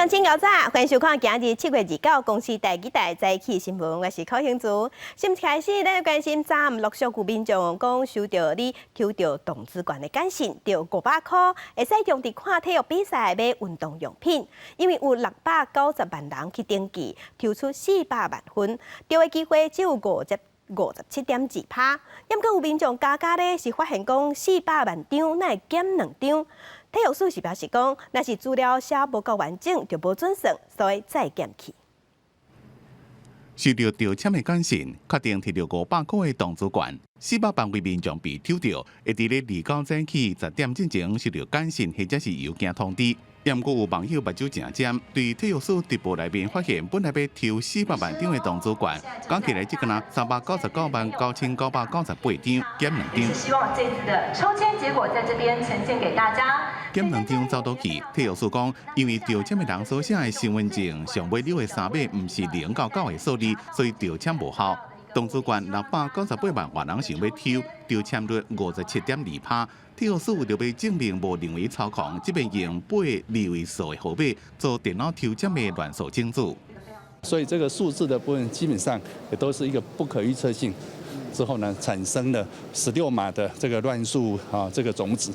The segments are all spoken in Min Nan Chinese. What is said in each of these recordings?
鄉親早，歡迎收看今日7月29公視第二台早起新聞，我是柯興竹。新聞開始，咱來關心昨暗陸續有民眾講收著你抽著動滋券的簡訊，著500箍，會使用佇看體育比賽買運動用品。因為有690萬人去登記，抽出400萬份，著的機會只有57.2趴。毋過有民眾加加咧是發現講400萬張，哪會減兩張？體育署是表示講，若是資料寫無夠完整，就無準算，所以再檢去。收著著籤的簡訊，確定提著500箍的動滋券，400萬位民眾被抽著，會佇咧29早起10點進前收著簡訊或者是郵件通知。毋過有網友目睭誠尖，對體育署直播內面發現，本來欲抽400萬張的動滋券，講起來只敢若399萬9998張，減兩張。希望這次的抽籤結果在這邊呈現給大家。減兩張走倒去，體育署講，因為著籤的人所寫的身份證上尾兩个三碼毋是0到9的數字，所以著籤無效。動滋券698萬外人想欲抽，著籤率57.2趴。體育署為著欲證明無人為操控，這擺用八二位數的號碼做電腦抽籤的亂數種子。所以這個數字的部分基本上也都是一個不可預測性，之後呢產生了16碼的這個亂數啊，這個種子。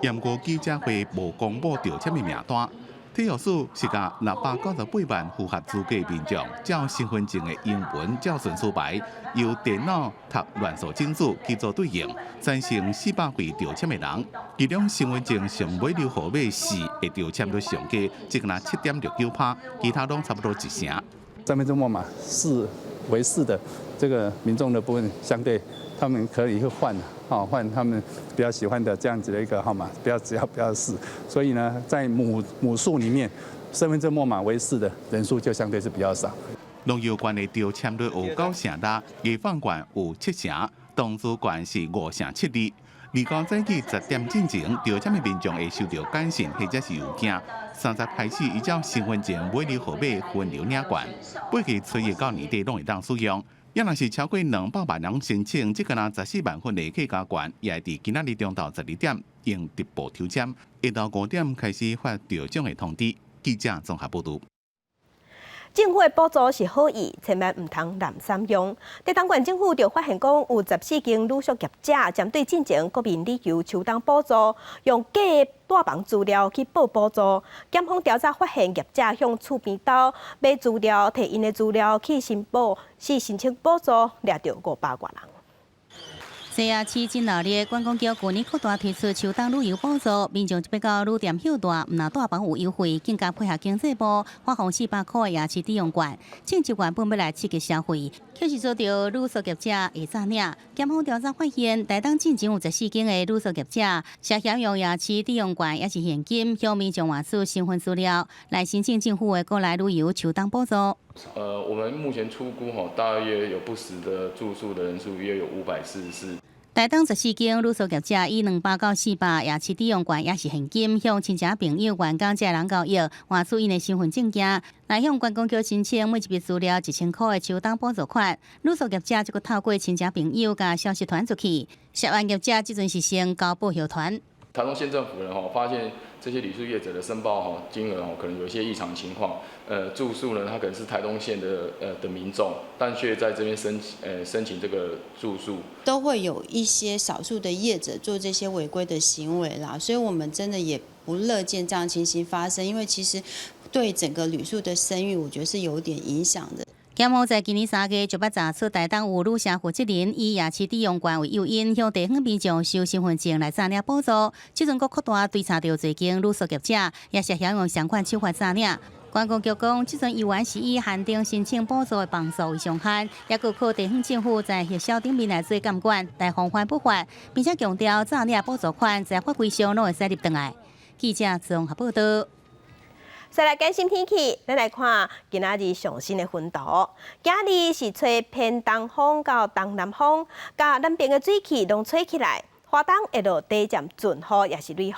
毋過記者會無公布著籤的名單。體育署是共698萬符合資格民眾，照身份證的英文照順序排，由電腦讀亂數種子去做對應，產生400位著籤的人。其中身份證上尾留號碼四的著籤率上低，只敢若7.69趴，其他攏差不多一成。身份證末碼四為四的這個民眾的部分，相對他們可以去換啊，換他們比較喜歡的這樣子的一個號碼，不要只要不要四。所以呢，在母數裡面，身份證末碼為四的人數就相對是比較少。農遊券的著籤率有9成6，藝放券有7成，動滋券是5成72。29早起10點進前，著籤的民眾會收著簡訊或者是郵件。30開始依照身份證尾二號碼分流領券，每期初一到年底攏會當使用。也若是超過200萬人申請，這敢若14萬份的客家券，也會佇今仔日中晝12點用直播抽籤，下晝5點開始發著獎的通知。記者綜合報導。政府的補助是好意，千萬毋通濫三用。台東縣政府就發現講，有14間旅宿業者針對進前國民旅遊秋冬補助，用假的帶房資料去報補助。檢方調查發現，業者向厝邊兜買資料，提𪜶的資料去申報，是申請補助，掠著500外人。西亞市真鬧熱，觀光局舊年擴大推出秋冬旅遊補助，民眾欲到旅店歇蹛，毋但帶房有優惠，更加配合經濟部發放400箍的夜市抵用券，政策原本欲來刺激消費，卻是遭著旅宿業者下詐領。檢方調查發現，台東進前有14間的旅宿業者涉嫌用夜市抵用券，抑是現金，向民眾換取身份資料來申請政府的國內旅遊秋冬補助。我們目前初估吼，大約有不實的住宿的人數約有544。台東14間旅宿業者以200到400夜市抵用券，抑是現金，向親戚朋友、員工這人交易，換取𪜶的身份證件，來向觀光局申請每一筆資料1000箍的秋冬補助款。旅宿業者則閣透過親戚朋友共消息傳出去，涉案業者這陣是先交報後團。台東縣政府呢，吼，發現這些旅宿業者的申報吼金額吼可能有一些異常情況。住宿呢，他可能是台東縣的民眾，但卻在這邊申請這個住宿，都會有一些少數的業者做這些違規的行為啦，所以我們真的也不樂見這樣情形發生，因為其實對整個旅宿的聲譽，我覺得是有點影響的。檢方在今年3月就捌查出台東有旅社負責人以夜市抵用券為誘因，向地方民眾收身份證來詐領補助。這陣閣擴大追查著濟間旅宿業者，也涉嫌用相款手法詐領。觀光局講，這陣猶原是以限定申請補助的房數為上限，也閣靠地方政府在核銷頂面來做監管，來防範不法，並且強調詐領補助款在法規上攏會使入轉來。記者綜合報導。再來關心天氣，咱來看今仔日上新的雲圖。今日是吹偏東風到東南風，共南邊的水汽攏吹起來。花東會落短暫陣雨，抑是雷雨。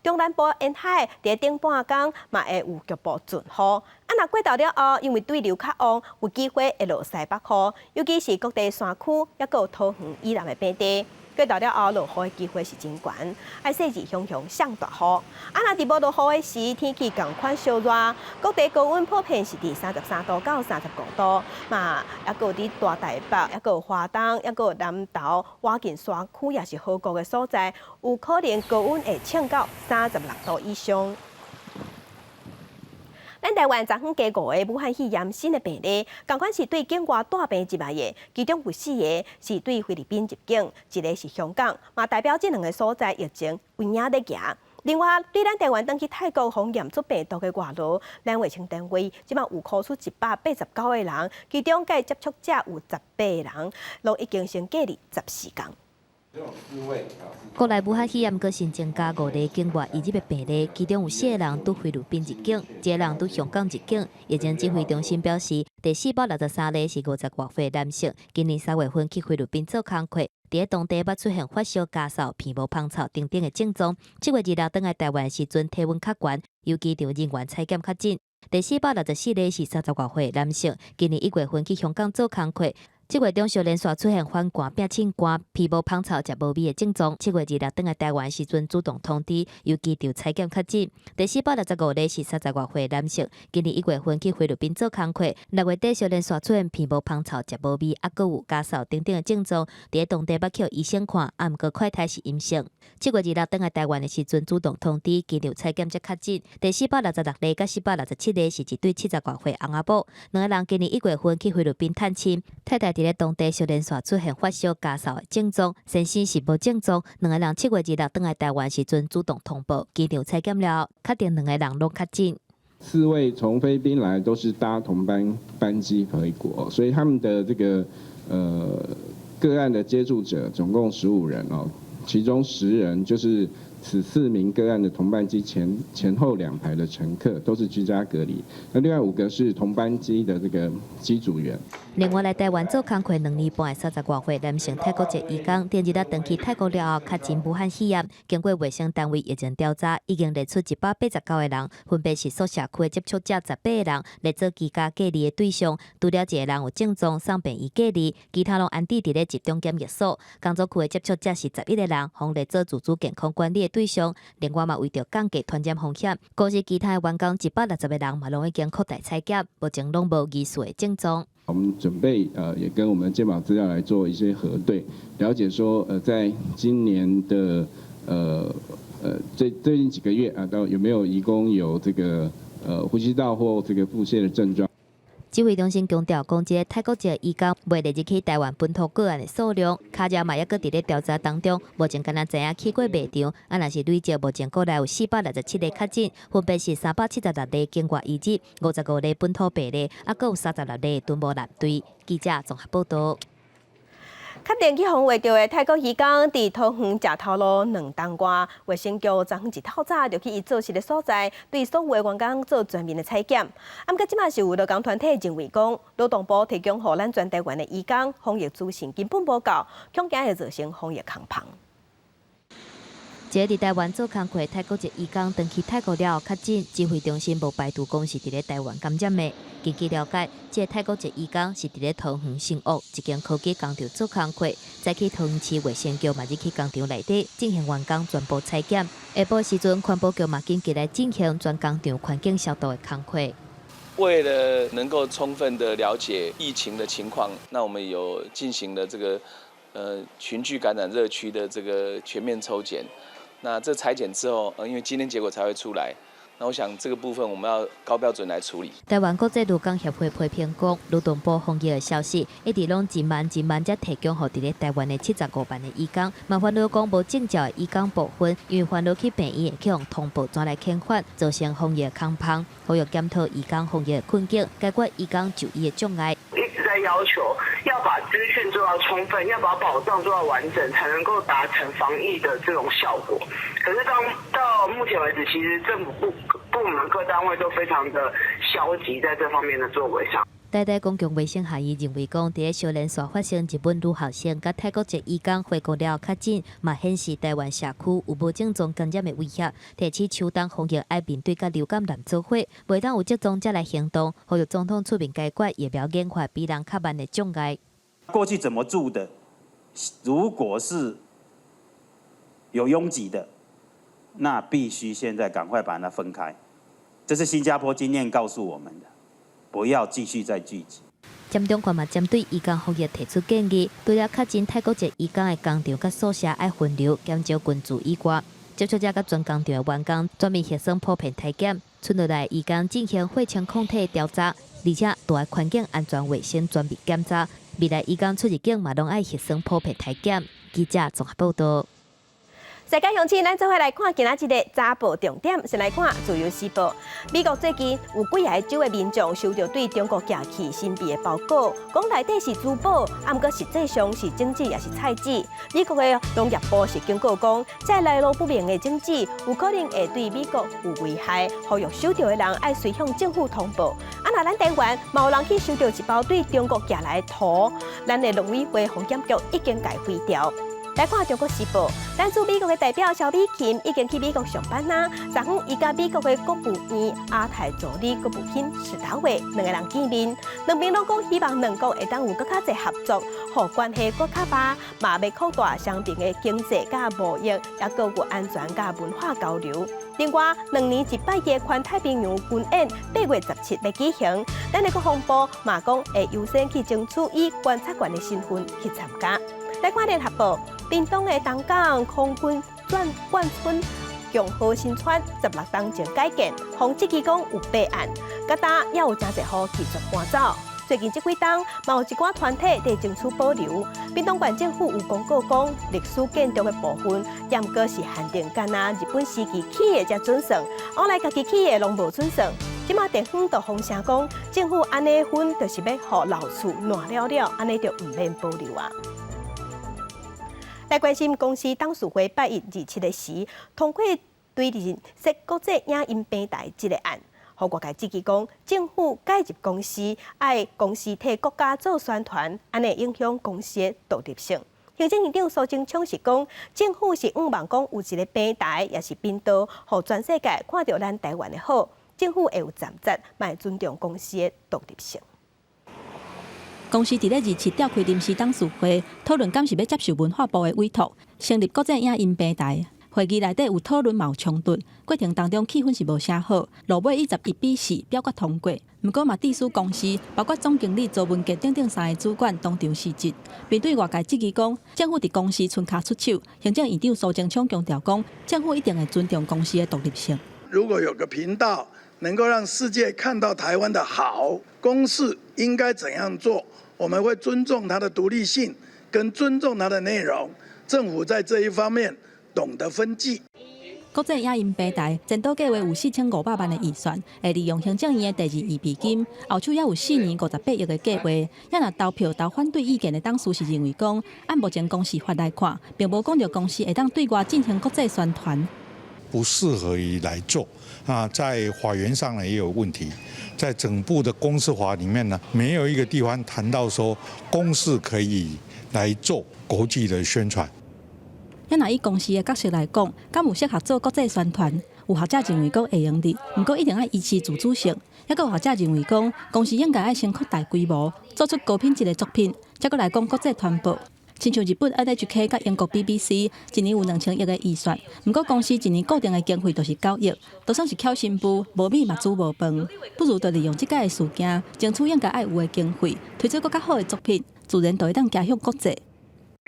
中南部沿海佇頂半工嘛會有局部陣雨。啊，若過晝了後，因為對流較旺，有機會會落西北雨，尤其是各地山區，抑閣有桃園以南的平地。過到了後落雨的機會是真懸，愛細緻雄雄上大雨。啊，若佇無落雨的時，天氣仝款燒熱，各地高溫普遍是佇33度到35度。嘛，猶閣有佇大台北，猶閣有花東，猶閣有南投、倚近山區，也是河谷的所在，有可能高溫會衝到36度以上。咱台灣昨昏加五個武漢肺炎新的病例，仝款是對境外帶病入來的，其中有四个是對菲律賓入境，一个是香港，嘛代表這兩个所在疫情有影咧行。另外，對咱台灣轉去泰國予驗出病毒的外勞，咱衛生單位這擺有箍出189個人，其中佮接觸者有18個人，攏已經先隔離14天。國內武漢肺炎閣新增加五例境外移入的病例，其中有四个人佇菲律賓入境，一个人佇香港入境。疫情指揮中心表示，第463例是50外歲男性，今年3月份去菲律賓做工課，佇當地捌出現發燒、咳嗽、鼻毛芳臭等等的症狀。7月26轉來台灣時陣體溫較懸，由機場人員採檢確診。第464例是30外歲男性，今年1月份去香港做工課。7月中旬連續出現反寒、變凊汗、皮毛芳臭、食無味的症狀。7月26轉來台灣時陣主動通知，由機場採檢確診。第465例是30外歲男性，今年1月份去菲律賓做工課，6月底小連續出現皮毛芳臭、食無味，猶閣有咳嗽等等的症狀，佇當地捌去醫生看，啊，毋過快篩是陰性。7月26轉來台灣的時陣主動通知，機場採檢才確診。第466例佮467例是一對70外歲翁仔某，兩个人今年1月份去菲律賓探親，太太佇咧當地小連續出現發燒、咳嗽的症狀，先生是無症狀。兩个人7月26轉來台灣時陣主動通報，機場採檢了後，確定兩个人攏確診。四位從菲律賓來都是搭同班班機回國，所以他們的這個個案的接觸者總共15人哦，其中10人就是此四名個案的同班機前前後兩排的乘客都是居家隔離，那另外五個是同班機的這個機組員。另外來台灣做工課兩年半的30外歲男性泰國籍移工，前日仔轉去泰國了後，確診武漢肺炎。經過衛生單位疫情調查，已經列出189個人，分別是宿舍區的接觸者18個人，列做居家隔離的對象。除了一個人有症狀送病院隔離，其他攏安置佇咧集中檢疫所。工作區的接觸者是11個人，予列做自主健康管理的對象。另外嘛，為著降低傳染風險，公司其他的員工160個人嘛，攏已經擴大採檢，目前攏無疑似的症狀。我們準備也跟我們的健保資料來做一些核對，了解說在今年的最近幾個月啊，到有沒有移工有這個呼吸道或這個腹瀉的症狀。指揮中心強調，講這个泰國籍移工袂列入去台灣本土個案的數量，卡遮嘛猶閣佇咧調查當中，目前敢若知影去過賣場，啊，若是累計目前國內有467例確診，分別是376例境外移入，55例本土病例，猶閣有36例敦睦艦隊。記者綜合報道。確定去予穢著的泰國移工，佇桃園食頭路2冬外，衛生局昨昏一透早就去伊做事的所在，對所有的員工做全面的採檢。啊，毋過這馬是有勞工團體認為講，勞動部提供予咱全台灣的移工防疫資訊根本無夠，恐驚會造成防疫空縫。這个佇台灣做工課泰國籍移工，轉去泰國了後確診，指揮中心無排除講是佇咧台灣感染的。根據了解，這个泰國籍移工是佇咧桃園新屋一間科技工廠做工課，早起桃園市衛生局嘛入去工廠內底進行員工全部採檢。下晡時陣，環保局嘛緊急來進行全工廠環境消毒的工課。為了能夠充分的了解疫情的情況，那我們有進行了這個群聚感染熱區的這個全面抽檢。那這採檢之後，因為今天結果才會出來，那我想這個部分我們要高標準來處理。台灣國際勞工協會批評講，勞動部防疫的消息一直攏真慢真慢才提供予佇咧台灣的75萬的移工，嘛煩惱講無證照的移工部分，因為煩惱去病院會去予通報轉來遣返，造成防疫空縫，呼籲檢討移工防疫的困境，解決移工就醫的障礙。一直在要求要把資訊做到充分，要把保障做到完整，才能夠達成防疫的這種效果。可是當到目前為止，其實政府部門各單位都非常的消極，在這方面的作為上。台大公共衛生學院認為講，佇咧小連續發生日本女學生佮泰國籍移工回國了後確診，嘛顯示台灣社區有無症狀感染的威脅。提醒秋冬防疫愛面對佮流感來做伙，袂當有症狀才來行動，呼籲總統出面解決疫苗研發比人較慢的障礙。過去怎麼做的？如果是有擁擠的，那必須現在趕快把它分開。這是新加坡經驗告訴我們的，不要繼續再聚集。佔中縣嘛針對移工防疫提出建議，除了確診泰國籍移工的工廠佮宿舍愛分流，減少群聚以外，接觸者佮全工廠的員工全面核酸普遍篩檢，賰落來移工進行血清抗體調查，而且蹛的環境安全衛生全面檢查，未來移工出入境嘛攏愛核酸普遍篩檢。記者綜合報道。世界鄉親，咱做伙來看今仔日的早報重點，先來看《自由時報》。美國最近有幾个州的民眾收著對中國寄去神秘的包裹，講內底是珠寶，啊，毋過實際上是種子抑是菜籽。美國的農業部是警告講，這來路不明的種子有可能會對美國有危害，呼籲收著的人愛隨向政府通報。啊，若咱台灣嘛有人去收著一包對中國寄來的塗，咱的農委會防檢局已經共毀掉。來看《中國時報》，咱駐美國的代表蕭美琴已經去美國上班啦。昨昏，伊佮美國的國務院亞太助理國務卿史達偉兩个人見面，兩邊攏講希望兩國會當有閣較濟合作，予關係閣較密，嘛欲擴大雙邊的經濟佮貿易，抑閣有安全佮文化交流。另外，兩年一擺的環太平洋軍演8月17欲舉行，咱的國防部嘛講會優先去爭取以觀察員的身份去參加。來看聯合報，屏東的東港空軍轉貫村共和新村16冬前改建，予質疑講有弊案，佮今也有誠濟戶拒絕搬走。最近這幾冬，嘛有一寡團體佇爭取保留。屏東縣政府有公告講，歷史建築的部分，猶閣是限定干焦日本時期起的才準算，後來家己起的攏無準算。這馬地方就風聲講，政府按呢分，就是欲予老厝爛了了，按呢就毋免保留啊。來關心公視董事會拜一二七的時，通過對日設國際影音平台這个案，予外界質疑講，政府介入公視，愛公視替國家做宣傳，按呢影響公視的獨立性。行政院長蘇貞昌是講，政府是向望講有一个平台，抑是頻道，予全世界看著咱台灣的好，政府會有責任，嘛會尊重公視的獨立性。公視佇咧二七召開臨時董事會，討論敢是欲接受文化部的委託，成立國際影音平台。會議內底有討論，嘛有衝突，過程當中氣氛是無啥好，落尾以11比4表決通過。毋過嘛，致使公視包括總經理周文傑等等三个主管當場辭職。面對外界質疑講，政府佇公視伸跤出手，行政院長蘇貞昌強調講，政府一定會尊重公視的獨立性。如果有個頻道能夠讓世界看到台灣的好，公視應該怎樣做？我們會尊重它的獨立性，跟尊重它的內容。政府在這一方面懂得分際。國際影音平台前導計畫有4500萬的預算，會利用行政院的第二預備金，後手猶有4年58億的計劃。也若投票投反對意見的董事是認為講，按目前公視法來看，並無講著公視會當對外進行國際宣傳。不適合於來做啊，在法源上呢也有問題，在整部的公視法裡面呢，沒有一個地方談到說公視可以來做國際的宣傳。也若以公視的角色來講，敢有適合做國際宣傳？有學者認為講會用得，毋過一定愛維持自主性。抑閣有學者認為講，公視應該愛先擴大規模，做出高品質的作品，才閣來講國際傳播。親像日本 NHK 佮英國 BBC，一年有2000億的預算，毋過公視一年固定的經費就是9億，就算是巧新婦，無米嘛煮無飯，不如就利用這擺的事件，爭取應該愛有的經費，推出閣較好的作品，自然就會當走向國際。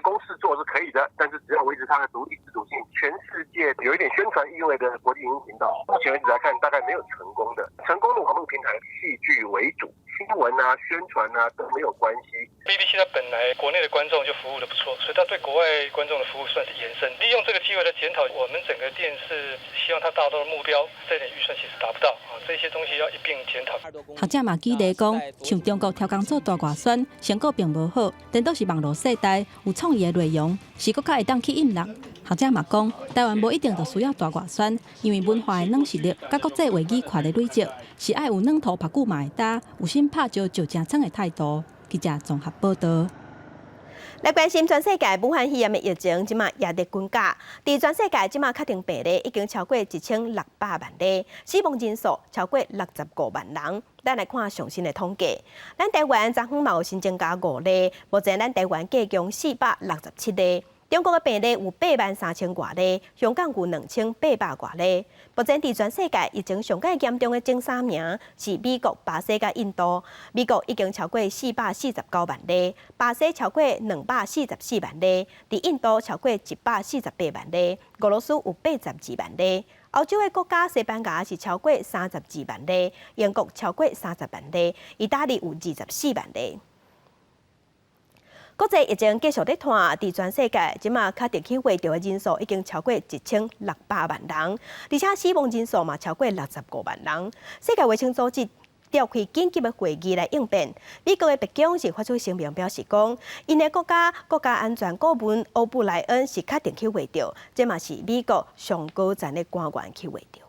公視做是可以的，但是只要維持它的獨立自主性。全世界有一點宣傳意味的國際影音頻道，目前為止來看，大概沒有成功的。成功的網絡平台，戲劇為主，新聞啊、宣傳啊都沒有關係。 BBC 它本來國內的觀眾就服務得不錯，所以它對國外觀眾的服務算是延伸。利用這個機會來檢討我們整個電視，希望它達到的目標，這點預算其實達不到啊，這些東西要一併檢討。學者嘛舉例講，像中國刁工做大外宣，成果並無好，顛倒是網路世代有創意的內容，是閣較會當吸引人。學者嘛講，台灣無一定就需要大外宣，因為文化的軟實力佮國際話語權的累積，是愛有軟塗曝久嘛會焦，有心拍石石誠氅的態度。記者綜合報道。來關心全世界武漢肺炎的疫情，這馬壓力滾價。佇全世界這馬確診病例已經超過1600萬例，死亡人數超過65萬人。咱來看上新的統計，咱台灣昨昏嘛有新增加五例，目前咱台灣計共467例。中國的病例有8萬3千外例，香港有2800外例。目前佇全世界疫情上蓋嚴重的前三名是美國、巴西佮印度。美國已經超過449萬例，巴西超過244萬例，佇印度超過148萬例，俄羅斯有82萬例。歐洲的國家西班牙是超過32萬例，英國超過30萬例，意大利有24萬例。國際疫情繼續咧拖，佇全世界，這馬確定去穢著的人數已經超過1600萬人，而且死亡人數嘛超過65萬人。世界衛生組織召開緊急的會議來應變。美國的白宮是發出聲明表示講，𪜶的國家安全顧問歐布萊恩是確定去穢著，這嘛是美國上高層的官員去穢著。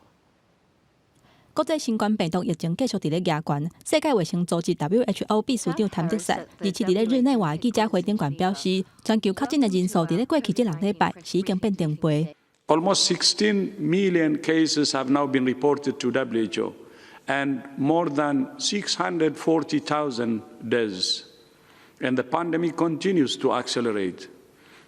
國際新冠病毒疫情繼續佇咧夯懸，世界衛生組織 WHO 秘書長譚德塞27佇咧日內瓦記者會頂懸表示，全球確診的人數佇咧過去這6禮拜是已經變成倍。 Almost 16 million cases have now been reported to WHO, and more than 640,000 deaths. And the pandemic continues to accelerate.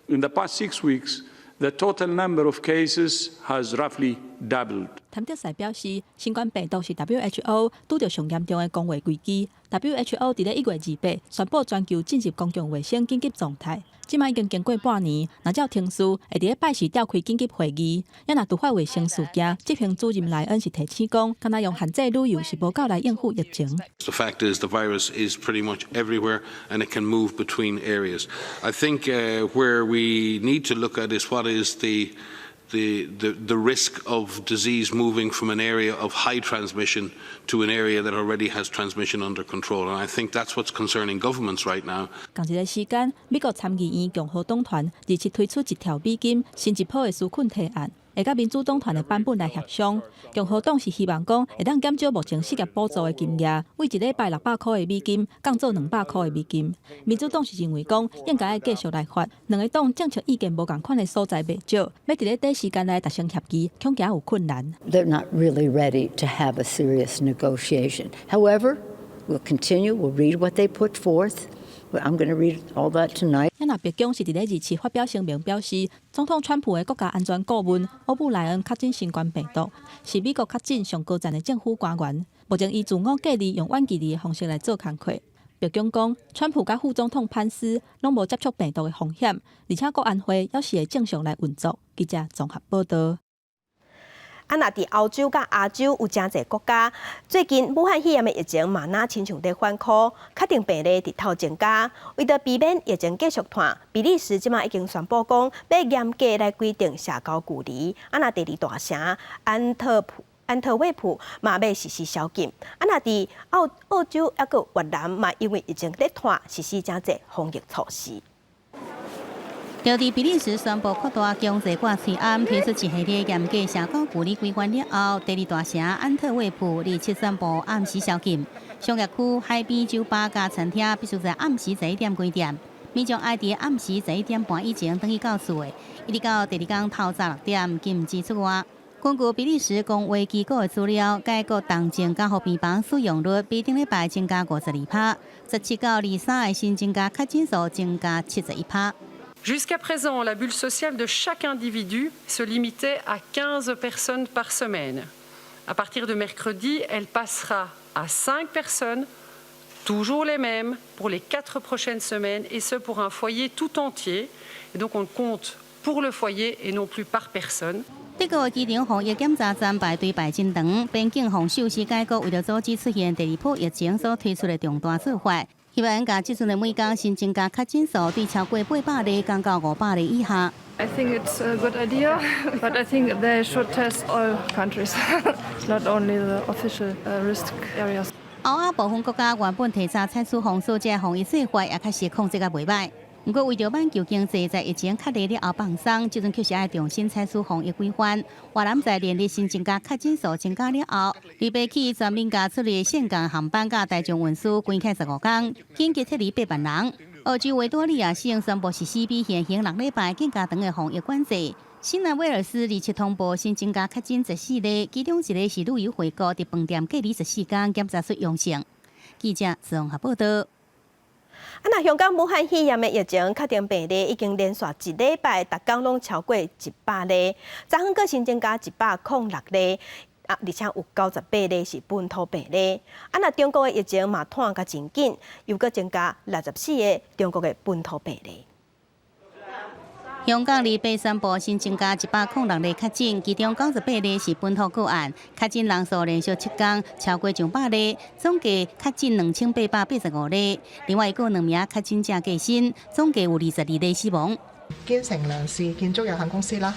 In the past 6 weeks, the total number of cases has roughly doubled. 譚德塞表示，新冠病毒是 WHO 拄著上嚴重的公衛危機。WHO 佇咧1月28宣布全球進入公共衛生緊急狀態，這馬已經經過半年，若照程序會佇咧拜四召開緊急會議。也若突發衛生事件，執行主任萊恩是提醒講，干焦用限制旅遊是無夠來應付疫情。 The fact is the virus is pretty much everywhere and it can move between areas. I think where we need to look at is what is the risk of disease moving from an area of high transmission to an area that already has transmission under control. And I think that's what's concerning governments right now. 仝一个時間，美國參議院共和黨團27推出一兆美金新一波的紓困提案，會佮民主黨團的版本來協商。共和黨是希望講會當減少目前失業補助的金額，為一禮拜600箍的美金降做200箍的美金。民主黨是認為講應該愛繼續來發。兩个黨政策意見無仝款的所在袂少，欲佇咧短時間內達成協議，恐驚有困難。 They're not really ready to have a serious negotiation. However, we'll continue. We'll read what they put forth. I'm going to read all that tonight. 啊若白宮是佇咧27發表聲明表示，總統川普的國家安全顧問歐布萊恩確診新冠病毒，是美國確診上高層的政府官員。目前伊自我隔離，用遠距離的方式來做工課。白宮講，川普佮副總統潘斯攏無接觸病毒的風險，而且國安會猶是會正常來運作。記者綜合報導。啊，若佇歐洲佮亞洲有誠濟國家，最近武漢肺炎的疫情嘛，若親像咧反箍，確定病例直透增加。為著避免疫情繼續拖，比利時這馬已經宣布講，欲嚴格來規定社交距離。啊，若第二大城安特衛普嘛欲實施宵禁。啊，若佇澳洲抑閣越南嘛，因為疫情咧拖，實施誠濟防疫措施。就佇比利時宣布擴大強制掛喙罨，推出一系列嚴格社交距離規範了後，第二大城安特衛普27宣布暗時宵禁，商業區、海邊酒吧佮餐廳必須在暗時11點關店，民眾愛佇暗時11點半以前轉去到厝的，一直到第二工透早6點禁止出外。根據比利時公衛機構的資料，該國重症加護病房使用率比頂禮拜增加52%，17到23的新增加確診數增加71%。 Jusqu'à présent, la bulle sociale de chaque individu se limitait à 15 personnes par semaine. À partir de mercredi, elle passera à 5 personnes, toujours les mêmes, pour les 4 prochaines semaines, et ce pour un foyer tout entier. Et donc on compte pour le foyer et non plus par personne. 德國機場防疫檢查站排隊排真長，邊境防守是該國為著阻止出現第二波疫情所推出的重大做法。希望共這陣的每工新增加確診數對超過800例降到500例以下。 I think it's a good idea, but I think they should test all countries, not only the official risk areas. 歐亞部分國家原本提早採取封鎖這防疫做法，也確實控制甲袂䆀。毋過為著挽救經濟，在疫情較厲了後放鬆，這陣確實愛重新採取防疫規範。越南在連日新增加確診數增加了後，28起全面共出入岘港航班佮大眾運輸關起15工，緊急撤離8萬人。澳洲維多利亞省宣布實施比現行6禮拜更加長的防疫管制。新南威爾斯27通報新增加確診14例，其中一个是旅遊回國，佇飯店隔離14工，檢查出陽性。記者綜合報導。啊，若香港武漢肺炎的疫情確診病例已經連續一禮拜，逐工攏超過100例，昨昏閣新增加106例，啊，而且有98例是本土病例。啊，若中國的疫情嘛湠甲真緊，又閣增加64個中國的本土病例。香港禮拜宣布新增加106例確診，其中98例是本土個案，確診人數連續7天超過上百例，總計確診2885例。另外，閣有兩名確診者過身，總計有22例死亡。堅成良士建築有限公司啦，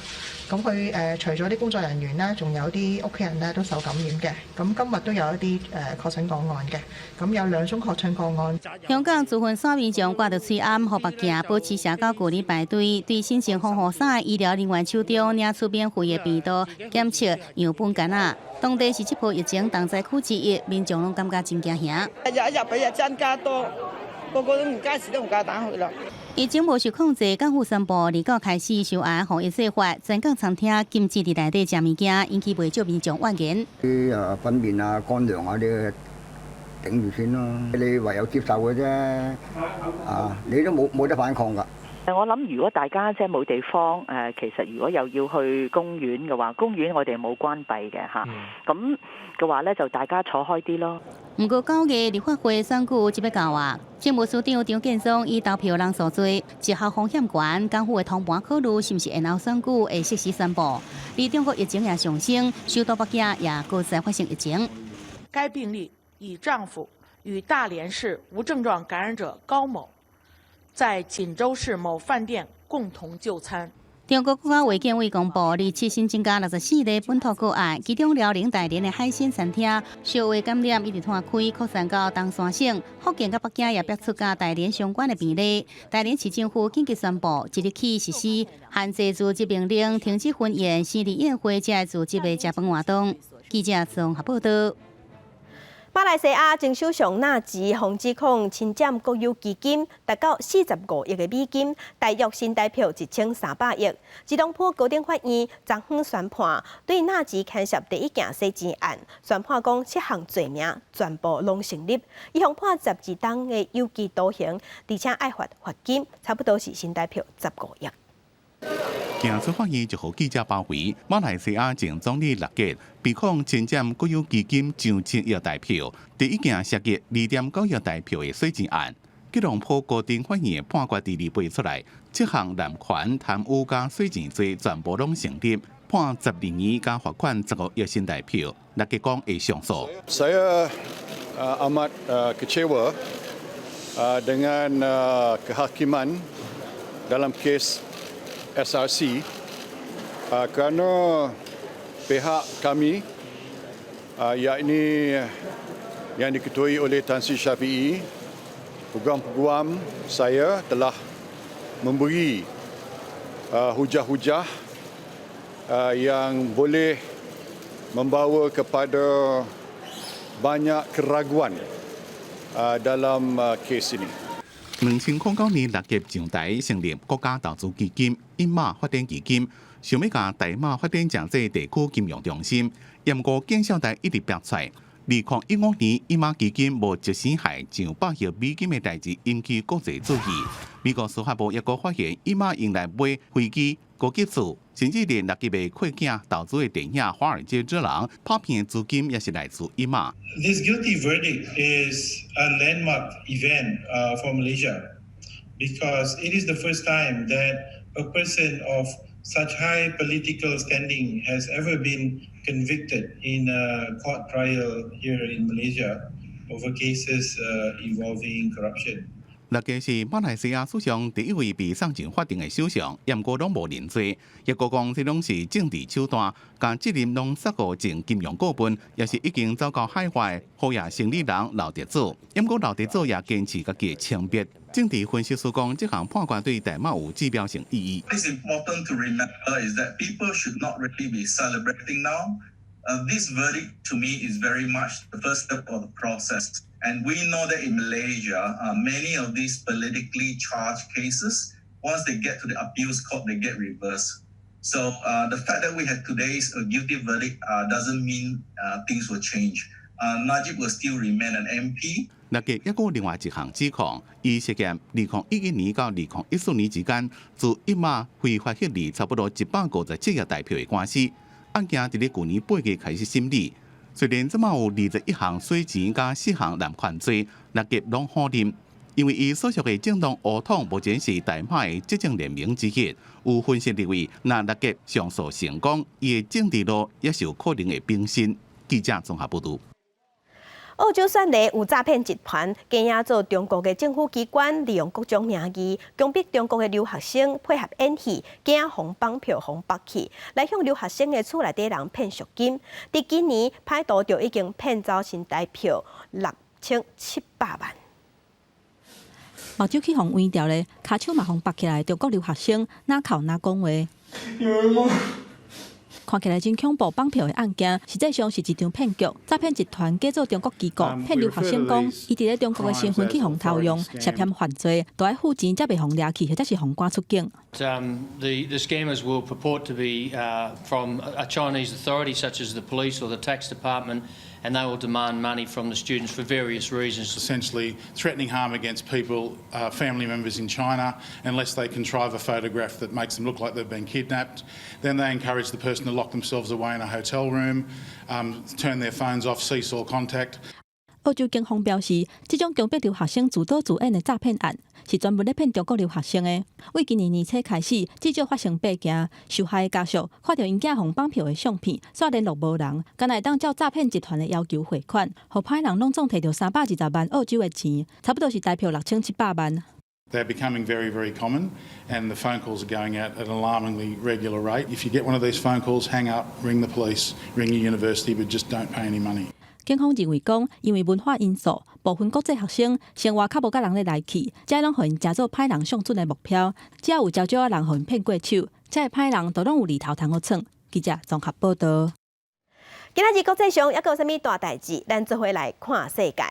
咁佢除咗啲工作人員咧，仲有啲屋企人咧都受感染嘅。咁今日都有一啲確診個案嘅，咁有兩宗確診個案。香港部分市民眾掛著喙罨，予目鏡，保持社交距離排隊，對身穿防護衫的醫療人員手中領取免費的病毒檢測樣本桿仔。當地是這波疫情重災區之一，民眾攏感覺真驚嚇。一日一日比一日增加多，個個都唔街市都唔夠膽去啦。疫情無受控制，港府宣布29開始修訂防疫做法，全港餐廳禁止佇內底食物件，引起袂少民眾怨言。啲糞便啊、乾糧啊啲頂住先咯，你唯有接受嘅啫，啊，你都冇得反抗㗎。我諗如果大家即係冇地方，其實如果又要去公園嘅話，公園我哋冇關閉嘅嚇，咁嘅話咧就大家坐開啲咯。毋過9月立法會選舉就欲到啊，政務司長張建宗以投票人數多，一項風險懸，港府會通盤考慮是毋是延後選舉會適時宣布。而中國疫情也上升，首都北京也閣再發生疫情。該病例以丈夫與大連市無症狀感染者高某在錦州市某飯店共同就餐。中國國家衛健委公布，27新增加64例本土個案，其中遼寧大連的海鮮餐廳小話感染一直拖開，擴散到東三省、福建佮北京也爆出佮大連相關的病例。大連市政府緊急宣布，即日起實施限制組織命令，停止婚宴、生日宴會這組織的食飯活動。記者綜合報道。馬來西亞前首相納吉予指控侵佔國有基金達到45億的美金，大約新台票1300億。吉隆坡高等法院昨昏宣判，對納吉牽涉第一件洗錢案，宣判講七項罪名全部攏成立，伊予判12冬的有期徒刑，而且愛罰罰金，差不多是新台票15億。行出法院就予記者包圍，馬來西亞前總理納吉被控侵佔國有基金上千億台票，第一件涉及2.9億台票的洗錢案。吉隆坡高等法院判決佇禮拜出來，七項濫權貪污佮洗錢罪全部攏成立，判12年加罰款15億新台票。納吉講會上訴。 Saya amat kecewa dengan kehakiman dalam kes SRC kerana pihak kami, yakni yang diketuai oleh Tan Sri Shafee, peguam-peguam saya telah memberi hujah-hujah yang boleh membawa kepada banyak keraguan dalam kes ini. 2009年納吉上台成立國家投資基金、印馬發展基金，想欲共大馬發展成做地區金融中心。毋過見效台一直爆出來。2015年，印馬基金無一時害上百億美金的代誌引起國際注意。美國司法部抑閣發現，印馬用來買飛機、高級厝，甚至連納吉的契囝投資的電影《華爾街之狼》拍片的資金也是來自印馬。 This guilty verdict is a landmark event for Malaysia because it is the first time that a person of such high political standing has ever been convicted in a court trial here in Malaysia over cases involving corruption. 納吉是馬來西亞史上第一位被送上法庭的首相，毋過攏無認罪。抑閣講這攏是政治手段，共責任攏捒予前金融顧問，也是已經走到海外好野生意人劉特佐。毋過劉特佐也堅持家己的清白。政治分析師講，這項判決對大馬有指標性意義。 It's important to remember is that people should not really be celebrating now. This verdict to me is very much the first step of the process. And we know that in Malaysia, many of these politically charged cases, once they get to the appeals court, they get reversed. So the fact that we had today's guilty verdict doesn't mean things will change. Najib will still remain an MP. 納吉抑閣有另外一項指控，伊涉嫌2011年到2014年之間，自一馬非法獲利差不多157億台票的官司。案件佇咧舊年8月開始審理，雖然這馬有21項洗錢佮四項濫權罪，納吉攏否認，因為伊所屬的政黨烏統目前是大馬的執政聯盟之一。有分析認為，若納吉上訴成功，伊的政治路也是有可能會變新。記者綜合報導。澳洲雪梨有詐騙集團，假扮做中國的政府機關，利用各種名義，強迫中國的留學生配合演戲，驚予綁票予縛去，來向留學生的厝內底人騙贖金。佇今年，歹徒就已經騙走新台票6700萬。目睭去予崴著咧，跤手嘛予縛起來，中國留學生若哭若講話。看起來真恐怖，綁票的案件，實際上是一場騙局。詐騙集團假做中國機構，騙留學生講，伊佇咧中國的身份去予偷用，涉嫌犯罪，都愛付錢才袂予掠去，或者是予趕出境。 The scammers will purport to be from a Chinese authority, such as the police or the tax department, and they will demand money from the students for various reasons. Essentially, threatening harm against people, family members in China, unless they contrive a photograph that makes them look like they've been kidnapped. Then they encourage the person to lock themselves away in a hotel room, turn their phones off, cease all contact. 澳洲警方表示，這種強迫留學生自導自演的詐騙案，是專門咧騙中國留學生的。為今年年初開始，至少發生八件，受害的家屬看著𪜶囝予綁票的相片，煞聯絡無人，干焦會當照詐騙集團的要求匯款，予歹人攏總提著320萬澳洲的錢，差不多是台票6700萬。 They're becoming very, very common, and the phone calls are going out at an alarmingly regular rate. If you get one of these phone calls, hang up, ring the police, ring your university, but just don't pay any money. 警方認為講，因為文化因素，部分國際學生生活較無佮人咧來去，這攏予𪜶成做歹人上準的目標。只要有少少仔人予𪜶騙過手，這个歹人都攏有厘頭通好創。記者綜合報導。今仔日國際上猶閣有啥物大代誌？咱做伙來看世界。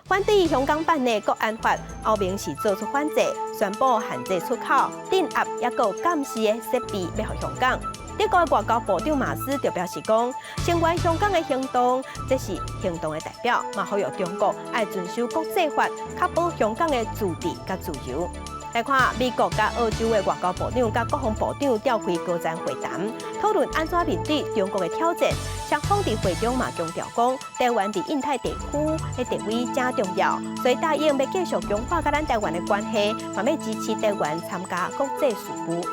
反對香港版的國安法，歐盟是做出反制，宣布限制出口、鎮壓抑閣監視的設備，欲予香港。德國外交部長馬斯就表示講，聲援香港的行動，這是行動的代表，嘛呼籲中國愛遵守國際法，確保香港的自治佮自由。來看美國佮澳洲的外交部長佮國防部長召開高層會談，討論按怎面對中國的挑戰。雙方佇會中嘛強調講，台灣佇印太地區的地位誠重要，所以答應欲繼續強化佮咱台灣的關係，嘛欲支持台灣參加國際事務。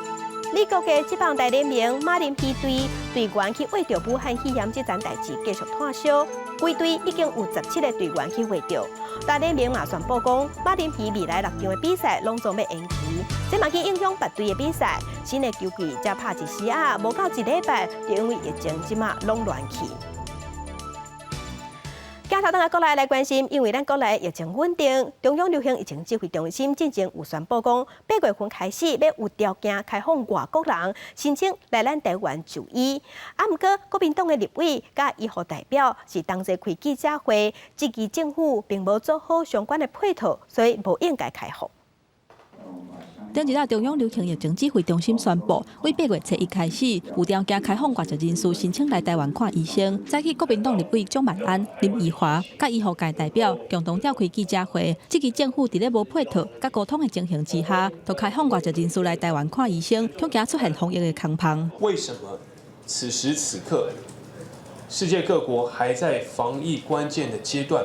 美國的職棒大聯盟馬林魚隊隊員去穢著武漢肺炎這層代誌繼續炭燒，規隊已經有17個隊員去穢著。大聯盟嘛宣布講，馬林魚未來六場的比賽攏總欲延期，這嘛去影響別隊的比賽。新的球季才拍一時仔，無夠一禮拜，就因為疫情這馬攏亂去。鏡頭轉來國內來關心，因為咱國內疫情穩定，中央流行疫情指揮中心進前有宣布講，8月份開始欲有條件開放外國人申請來咱台灣就醫。啊，毋過國民黨的立委佮醫護代表是同齊開記者會，質疑政府並無做好相關的配套，所以無應該開放。頂一日，中央流行疫情指揮中心宣布，為8月初一開始，有條件開放外籍人士申請來台灣看醫生。早起國民黨立委蔣萬安、林奕華佮醫護界代表共同召開記者會，質疑政府佇咧無配套佮溝通的情形之下，就開放外籍人士來台灣看醫生，恐驚出現防疫的空縫。為什麼此時此刻，世界各國還在防疫關鍵的階段，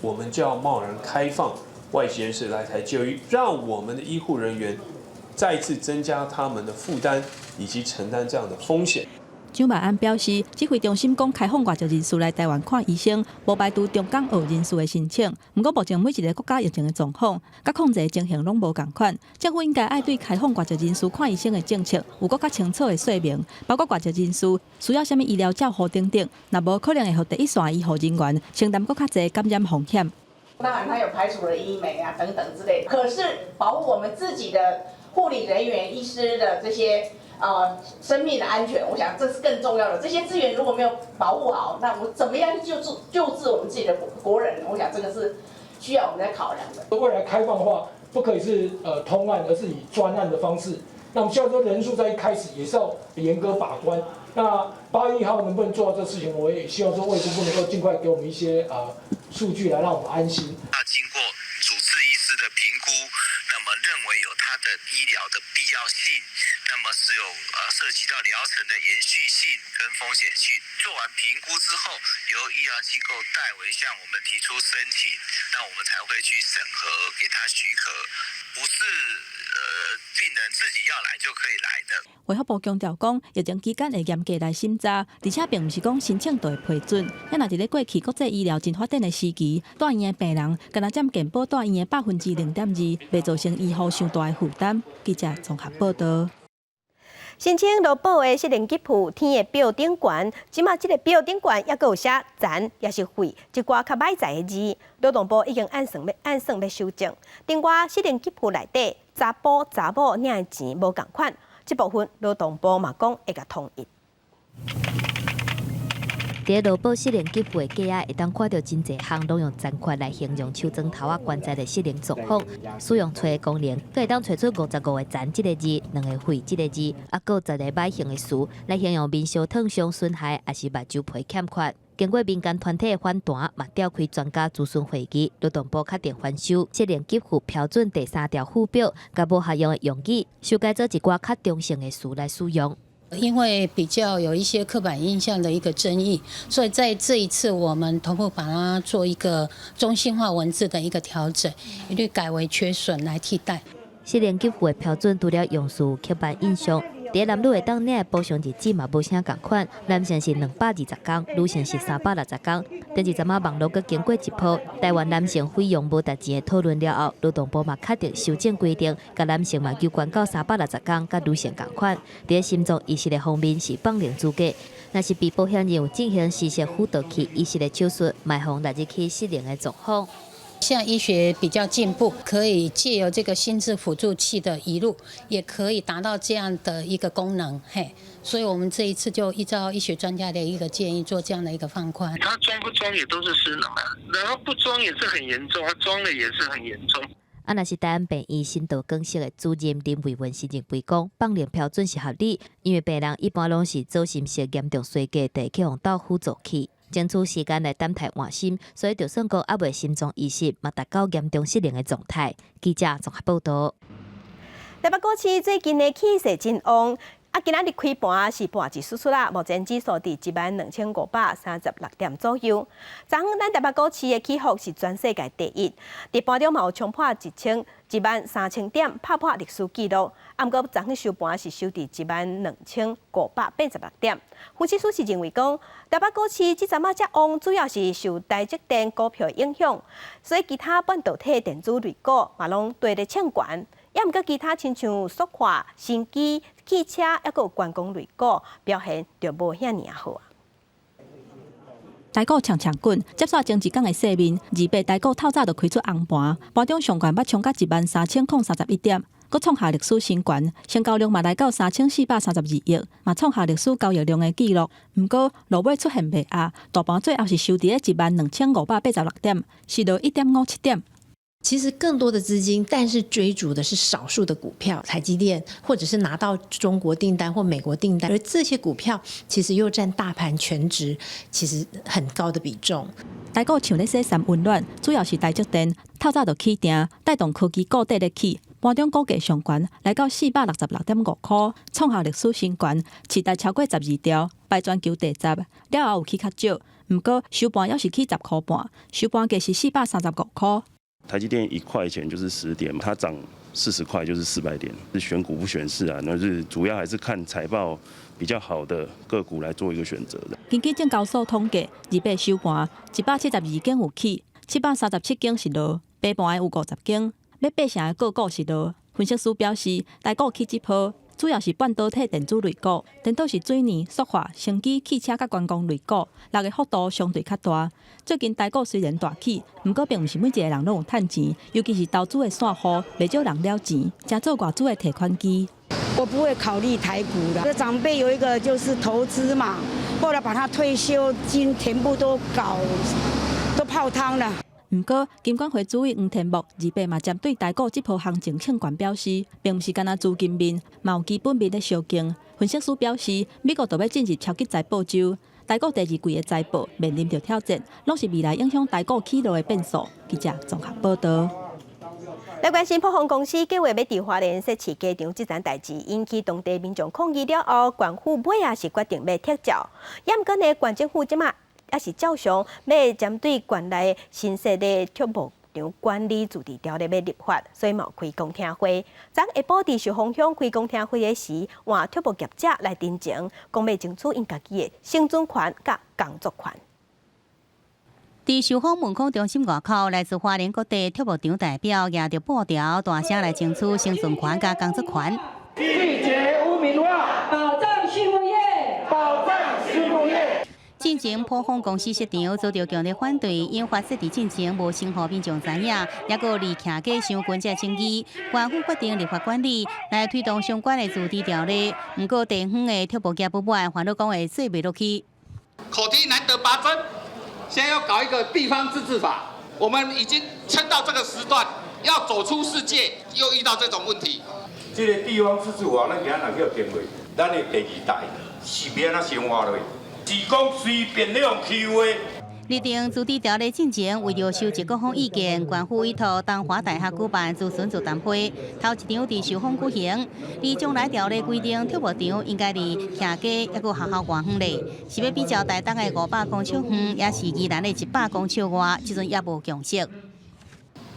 我們就要貿然開放外籍人士來台就醫，讓我們的醫護人員再次增加他們的負擔，以及承擔這樣的風險。蔣萬安表示，指揮中心講開放外籍人士來台灣看醫生，無排除中港澳人士的申請。毋過目前每一个國家疫情的狀況佮控制的情形攏無仝款，政府應該愛對開放外籍人士看醫生的政策有閣較清楚的說明，包括外籍人士需要啥物醫療照護等等。若無可能會予第一線醫護人員承擔閣較濟感染風險。當然，他有排除了醫美啊等等之類，可是保護我們自己的護理人員、醫師的這些生命的安全，我想這是更重要的。這些資源如果沒有保護好，那我怎麼樣去救治我們自己的國人？我想這個是需要我們來考量的。未來開放的話，不可以是通案，而是以專案的方式。那我們希望說人數在一開始也是要嚴格把關。那那8月1號能不能做到這事情，我也希望說衛福部能夠盡快給我們一些數據來讓我們安心。那經過主治醫師的評估，那麼認為有他的醫療的必要性，那麼是有涉及到療程的延續性跟風險性。做完評估之後，由醫療機構代為向我們提出申請，那我們才會去審核，給他許可，不是病人自己要來就可以來的。衛福部強調講，疫情期間會嚴格來審查，而且並毋是講申請就會批准。啊，若佇咧過去國際醫療真發展的時期，蹛院的病人干焦佔健保蹛院的0.2%，袂造成醫護傷大的負擔。記者綜合報道。申請勞保的失能給付，天的標準懸，這馬這个標準懸，猶閣有寫殘，抑是廢，一寡較歹載的字，勞動部已經按算欲修正。另外，失能給付內底，查埔查某領的錢無仝款，這部分勞動部嘛講會共統一。佇勞保失能給付的格仔，會當看著真濟項攏用殘缺來形容手指頭仔關節的失能狀況。使用揣功能，閣會當揣出55個殘這个字，兩个廢這个字，啊，閣有10个歹形的詞來形容面相燙傷損害，抑是目睭皮欠缺。經過民間團體的反彈，嘛召開專家諮詢會議，勞動部確定翻修失能給付標準第三條附表，共無合用的用語，修改做一寡較中性的詞來使用。因為比較有一些刻板印象的一個爭議，所以在這一次我們同步把它做一個中性化文字的一個調整，一律改為缺損來替代。失能給付的標準除了用詞刻板印象，佇男女會當領的補償日子嘛無啥仝款，男性是220工，女性是360工。頂一陣仔網路閣經過一波，台灣男性費用無值錢的討論了後，勞動部嘛確定修正規定，共男性嘛加懸到360工，佮女性仝款。佇心臟移植的方面是放靈資格，若是被保險人有進行心室輔導器移植的手術，嘛會納入去失能的狀況。現在醫學比較進步，可以借由這個心智輔助器的移入，也可以達到這樣的一個功能。嘿，所以我們這一次就依照醫學專家的一個建議，做這樣的一個放寬。他裝不裝也都是失能啊，然後不裝也是很嚴重，他裝了也是很嚴重。啊，若是大安病院心肌梗塞的主任林慧文是認為講，放靈標準是合理，因為病人一般攏是左心室嚴重衰竭，才去予鬥輔助器。爭取時間來等待換心，所以就算講猶未心臟移植，嘛達到嚴重失能的狀態。記者綜合報道。台北股市最近的氣勢真旺，啊，今仔日開盤是跌一絲絲啦，目前指數佇12,536點左右。昨昏咱台北股市的起伏是全世界第一，佇盤中嘛有衝破13,000點，拍破歷史紀錄。啊，毋過昨昏收盤是收佇12,586點。分析師是認為講，台北股市這陣仔遮旺，主要是受台積電股票影響，所以其他半導體電子類股嘛攏綴咧衝懸。也毋過其他親像塑化、生技、汽車，抑閣有觀光類股表現就無遐爾好啊。台股衝衝滾，接煞前一工的細面，28台股透早就開出紅盤，盤中上懸捌衝到13,031點，閣創下歷史新高，成交量嘛來到3432億，嘛創下歷史交易量的紀錄。毋過落尾出現賣壓，大盤最後是收佇咧12,586點，是落1.57點。其實更多的資金，但是追逐的是少數的股票，台積電，或者是拿到中國訂單或美國訂單，而這些股票其實又佔大盤權值其實很高的比重。台股像咧洗衫溫暖，主要是台積電透早就起定，帶動科技股綴咧起，盤中股價上懸來到466.5塊，創下歷史新高，市值超過12兆，排全球第十，了後有起較少，毋過收盤猶是起10塊半，收盤價是435塊。台積電1塊錢就是10點，它漲40塊就是400點，是選股不選市啊，那是主要還是看財報比較好的個股來做一個選擇的。根據證交所統計，28收盤172間有起，737間是落，崩盤的有50間，欲八成的個股是落。分析師表示，台股起這波，主要是半導體電子類股，顛倒是水泥、塑化、生技、汽車佮觀光類股，落的幅度相對較大。最近台股雖然大起，毋過並毋是每一个人攏有趁錢，尤其是投資的散戶，袂少人了錢，誠做外資的提款機。我不會考慮台股的，長輩有一個就是投資嘛，後來把他退休金全部都搞都泡湯了。毋過，金管會主委黃天牧28嘛針對台股這波行情衝懸表示，並毋是干焦資金面，嘛有基本面咧相勁。分析師表示，美國就欲進入超級財報週，台股第二季的財報面臨著挑戰，攏是未來影響台股起落的變數。記者綜合報導。來關心卜蜂公司計劃欲佇花蓮設飼雞場這層代誌，引起當地民眾抗議了後，縣府尾仔是決定欲撤照。也毋過呢，縣政府這馬猶是照常欲針對縣內新設的畜牧場管理自治條例欲立法，所以嘛有開公聽會。昨下晡佇壽豐鄉開公聽會的時，換畜牧業者來陳情，講欲爭取𪜶家己的生存權佮工作權。佇壽豐文康中心外口，來自花蓮各地畜牧場代表舉著布條，大聲來爭取生存權佮工作權。拒絕污名化，保障畜牧業，保障畜牧業。進前卜蜂公司設場遭著強烈反對，引發設置進前無先予民眾知影，猶閣離徛家傷近這爭議，縣府決定立法管理來推動相關的自治條例。毋過地方的畜牧業不滿，煩惱講會做袂落去。口蹄難得拔針，現在要搞一個地方自治法，我們已經撐到這個時段，要走出世界，又遇到這種問題。這個地方自治法，咱今仔若叫定落，咱的第二代是欲按怎生活落去？是講隨便咧予欺負。擬定自治條例進前，為著收集各方意見，縣府委託東華大學舉辦諮詢座談會，頭一場佇壽豐舉行。而將來條例規定，畜牧場應該離徛家猶閣學校偌遠咧，是欲比照台東的500公尺遠，抑是宜蘭的100公尺外，這陣猶無共識。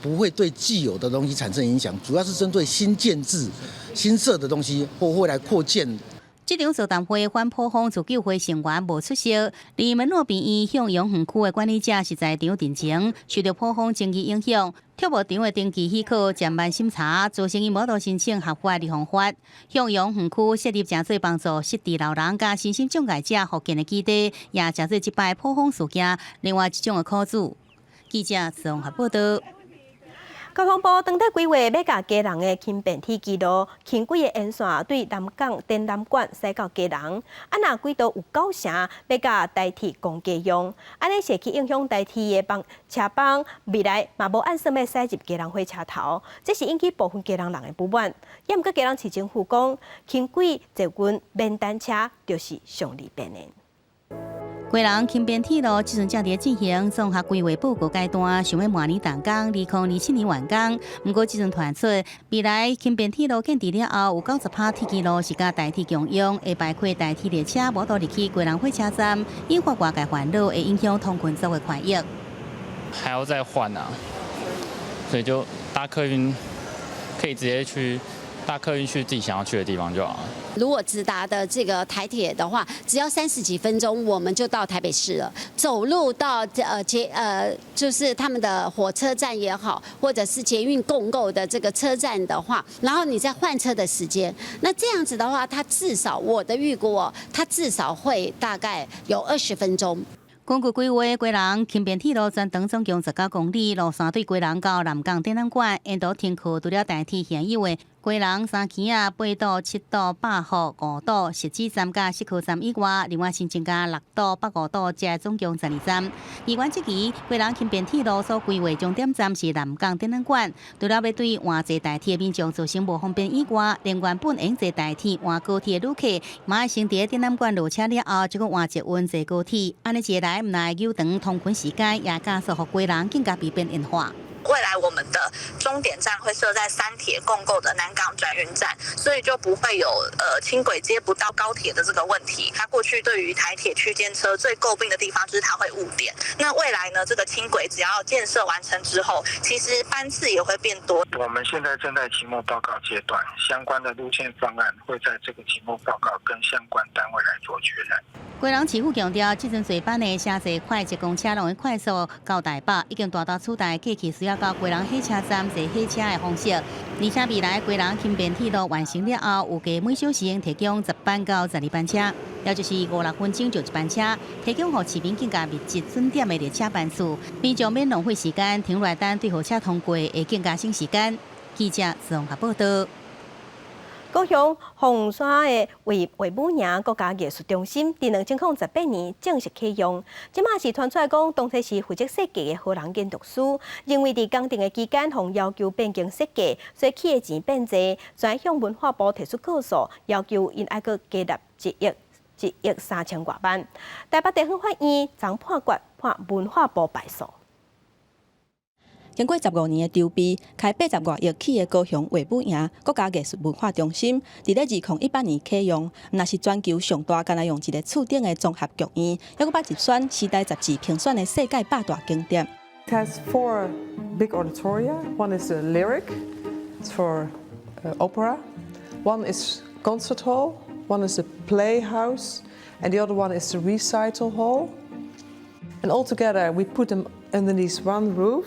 不會對既有的東西產生影響，主要是針對新建制、新設的東西或未來擴建。這場座談會反卜蜂自救會成員無出席，而門諾病院向陽園區的管理者是在場陳情，受著卜蜂爭議影響，畜牧場的登記許可暫慢審查，造成𪜶無法度申請合法的方法。向陽園區設立誠濟幫助失智老人佮身心障礙者復健的基地，也誠濟這擺卜蜂事件另外一種的苦主。記者綜合報導。交通部當佇規劃欲共基隆的輕便鐵軌路、輕軌的沿線對南港展覽館駛到基隆，啊若軌道有9成欲共台鐵公家用，按呢會去影響台鐵的班車班，未來嘛無按算欲駛入基隆火車頭，這是引起部分基隆人的不滿。猶毋過基隆市政府講，輕軌捷運免等車就是上利便的。基隆輕便鐵路這陣正佇進行綜合規劃報告階段，想欲明年動工，2027年完工。毋過這陣傳出，未來輕便鐵路建置了後，有90%鐵軌路是佮台鐵共用，會排開台鐵列車無法度入去基隆火車站，引發外界煩惱，會影響通勤族的權益。還要再換啊，所以就搭客運可以直接去搭客運去自己想要去的地方就好了。如果直達的這個台鐵的話，只要30幾分鐘，我們就到台北市了。走路到捷就是他們的火車站也好，或者是捷運共構的這個車站的話，然後你再換車的時間，那這樣子的話，它至少我的預估哦，它至少會大概有20分鐘。根據規劃，基隆輕便鐵路全長總共19公里，路線對基隆到南港展覽館，沿途停靠除了台鐵現有的基隆三坑仔、八堵、七堵、百福、五堵、汐止站佮室區站以外，另外新增加六堵、北五堵，這總共12站。議員質疑，基隆輕便鐵路所規劃終點站是南港展覽館，除了欲對換坐台鐵的民眾造成無方便以外，連原本會坐台鐵換高鐵的旅客，嘛愛先佇展覽館落車了後，才閣換捷運坐高鐵，按呢一來毋但會延長通勤時間，也加速予基隆更加被邊緣化。未來我們的終點站會設在三鐵共構的南港轉運站，所以就不會有輕軌接不到高鐵的這個問題。它過去對於台鐵區間車最詬病的地方就是它會誤點。那未來呢，這個輕軌只要建設完成之後，其實班次也會變多。我們現在正在期末報告階段，相關的路線方案會在這個期末報告跟相關單位來做確認。基隆市府強調，這陣濟班的城際快捷公車攏會快速到台北，已經大大取代過去需要到基隆火車站坐火車的方式。而且未來基隆輕便鐵路完成了後，預計每小時會提供10班到12班車，也就是五六分鐘就一班車，提供予市民更加密集準點的列車班次，民眾免浪費時間停落來等對號車通過，會更加省時間。記者綜合報導。高雄鳳山的衛衛武營國家藝術中心，佇2018年正式啟用。這馬是傳出來講，當初是負責設計的荷蘭建築師，認為佇工程的期間，予要求變更設計，所以起的錢變濟，轉向文化部提出告訴，要求𪜶愛閣加納1億3千外萬。台北地方法院昨判決判文化部敗訴。經過15年的籌備，開80外億起的高雄衛武營國家藝術文化中心，佇咧2018年啟用，毋但是全球上大，干焦用一个厝頂的綜合劇院，猶閣捌入選《時代雜誌》評選的世界百大景點。 It has four big auditoria. One is a lyric, it's for opera. One is concert hall. One is a playhouse, and the other one is the recital hall. And all together, we put them underneath one roof.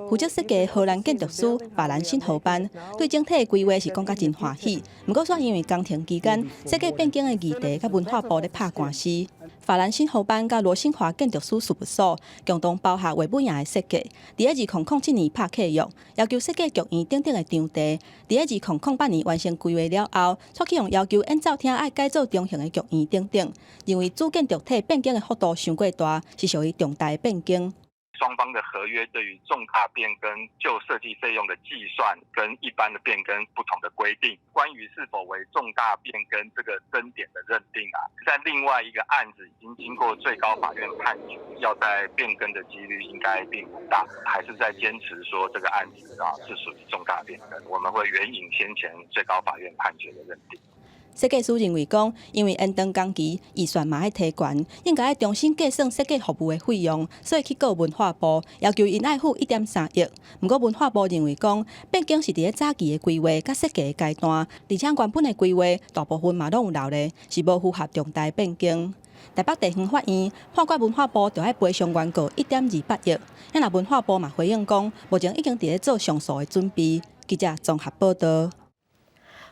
負責設計荷蘭建築師法蘭新荷班對整體的規劃是講甲真歡喜，毋過煞因為工程期間設計變更的議題，佮文化部咧拍官司。法蘭新荷班佮羅星華建築師事務所共同包下衛武營的設計，佇咧2007年拍契約，要求設計劇院等等的場地。佇咧2008年完成規劃了後，煞去予要求演奏廳愛改做中型的劇院等等，認為主建築體變更的幅度傷過大，是屬於重大變更。雙方的合約對於重大變更就設計費用的計算跟一般的變更不同的規定，關於是否為重大變更這個爭點的認定啊，在另外一個案子已經經過最高法院判決，要再變更的幾率應該並不大，還是在堅持說這個案子啊是屬於重大變更，我們會援引先前最高法院判決的認定。設計師認為講，因為延長工期，預算嘛愛提懸，應該愛重新計算設計服務的費用，所以去告文化部，要求𪜶愛付1.3億。毋過文化部認為講，變更是佇咧早期的規劃佮設計的階段，而且原本的規劃大部分嘛攏有留咧，是無符合重大變更。台北地方法院判決文化部著愛賠償原告1.28億。啊若文化部嘛回應講，目前已經佇咧做上訴的準備。記者綜合報道。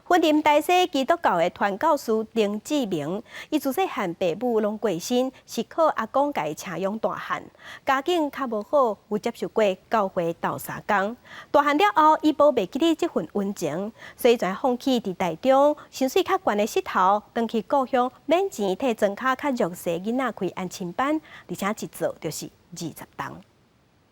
雲林大溪基督教的傳教士林志明，伊自細漢爸母攏過身，是靠阿公共伊請養大漢。家境較無好，有接受過教會鬥相共。大漢了後，伊無袂記得這份溫情，所以才放棄佇台中薪水較懸的穡頭，轉去故鄉免錢替莊跤較弱勢囡仔開安親班，而且一做就是20冬。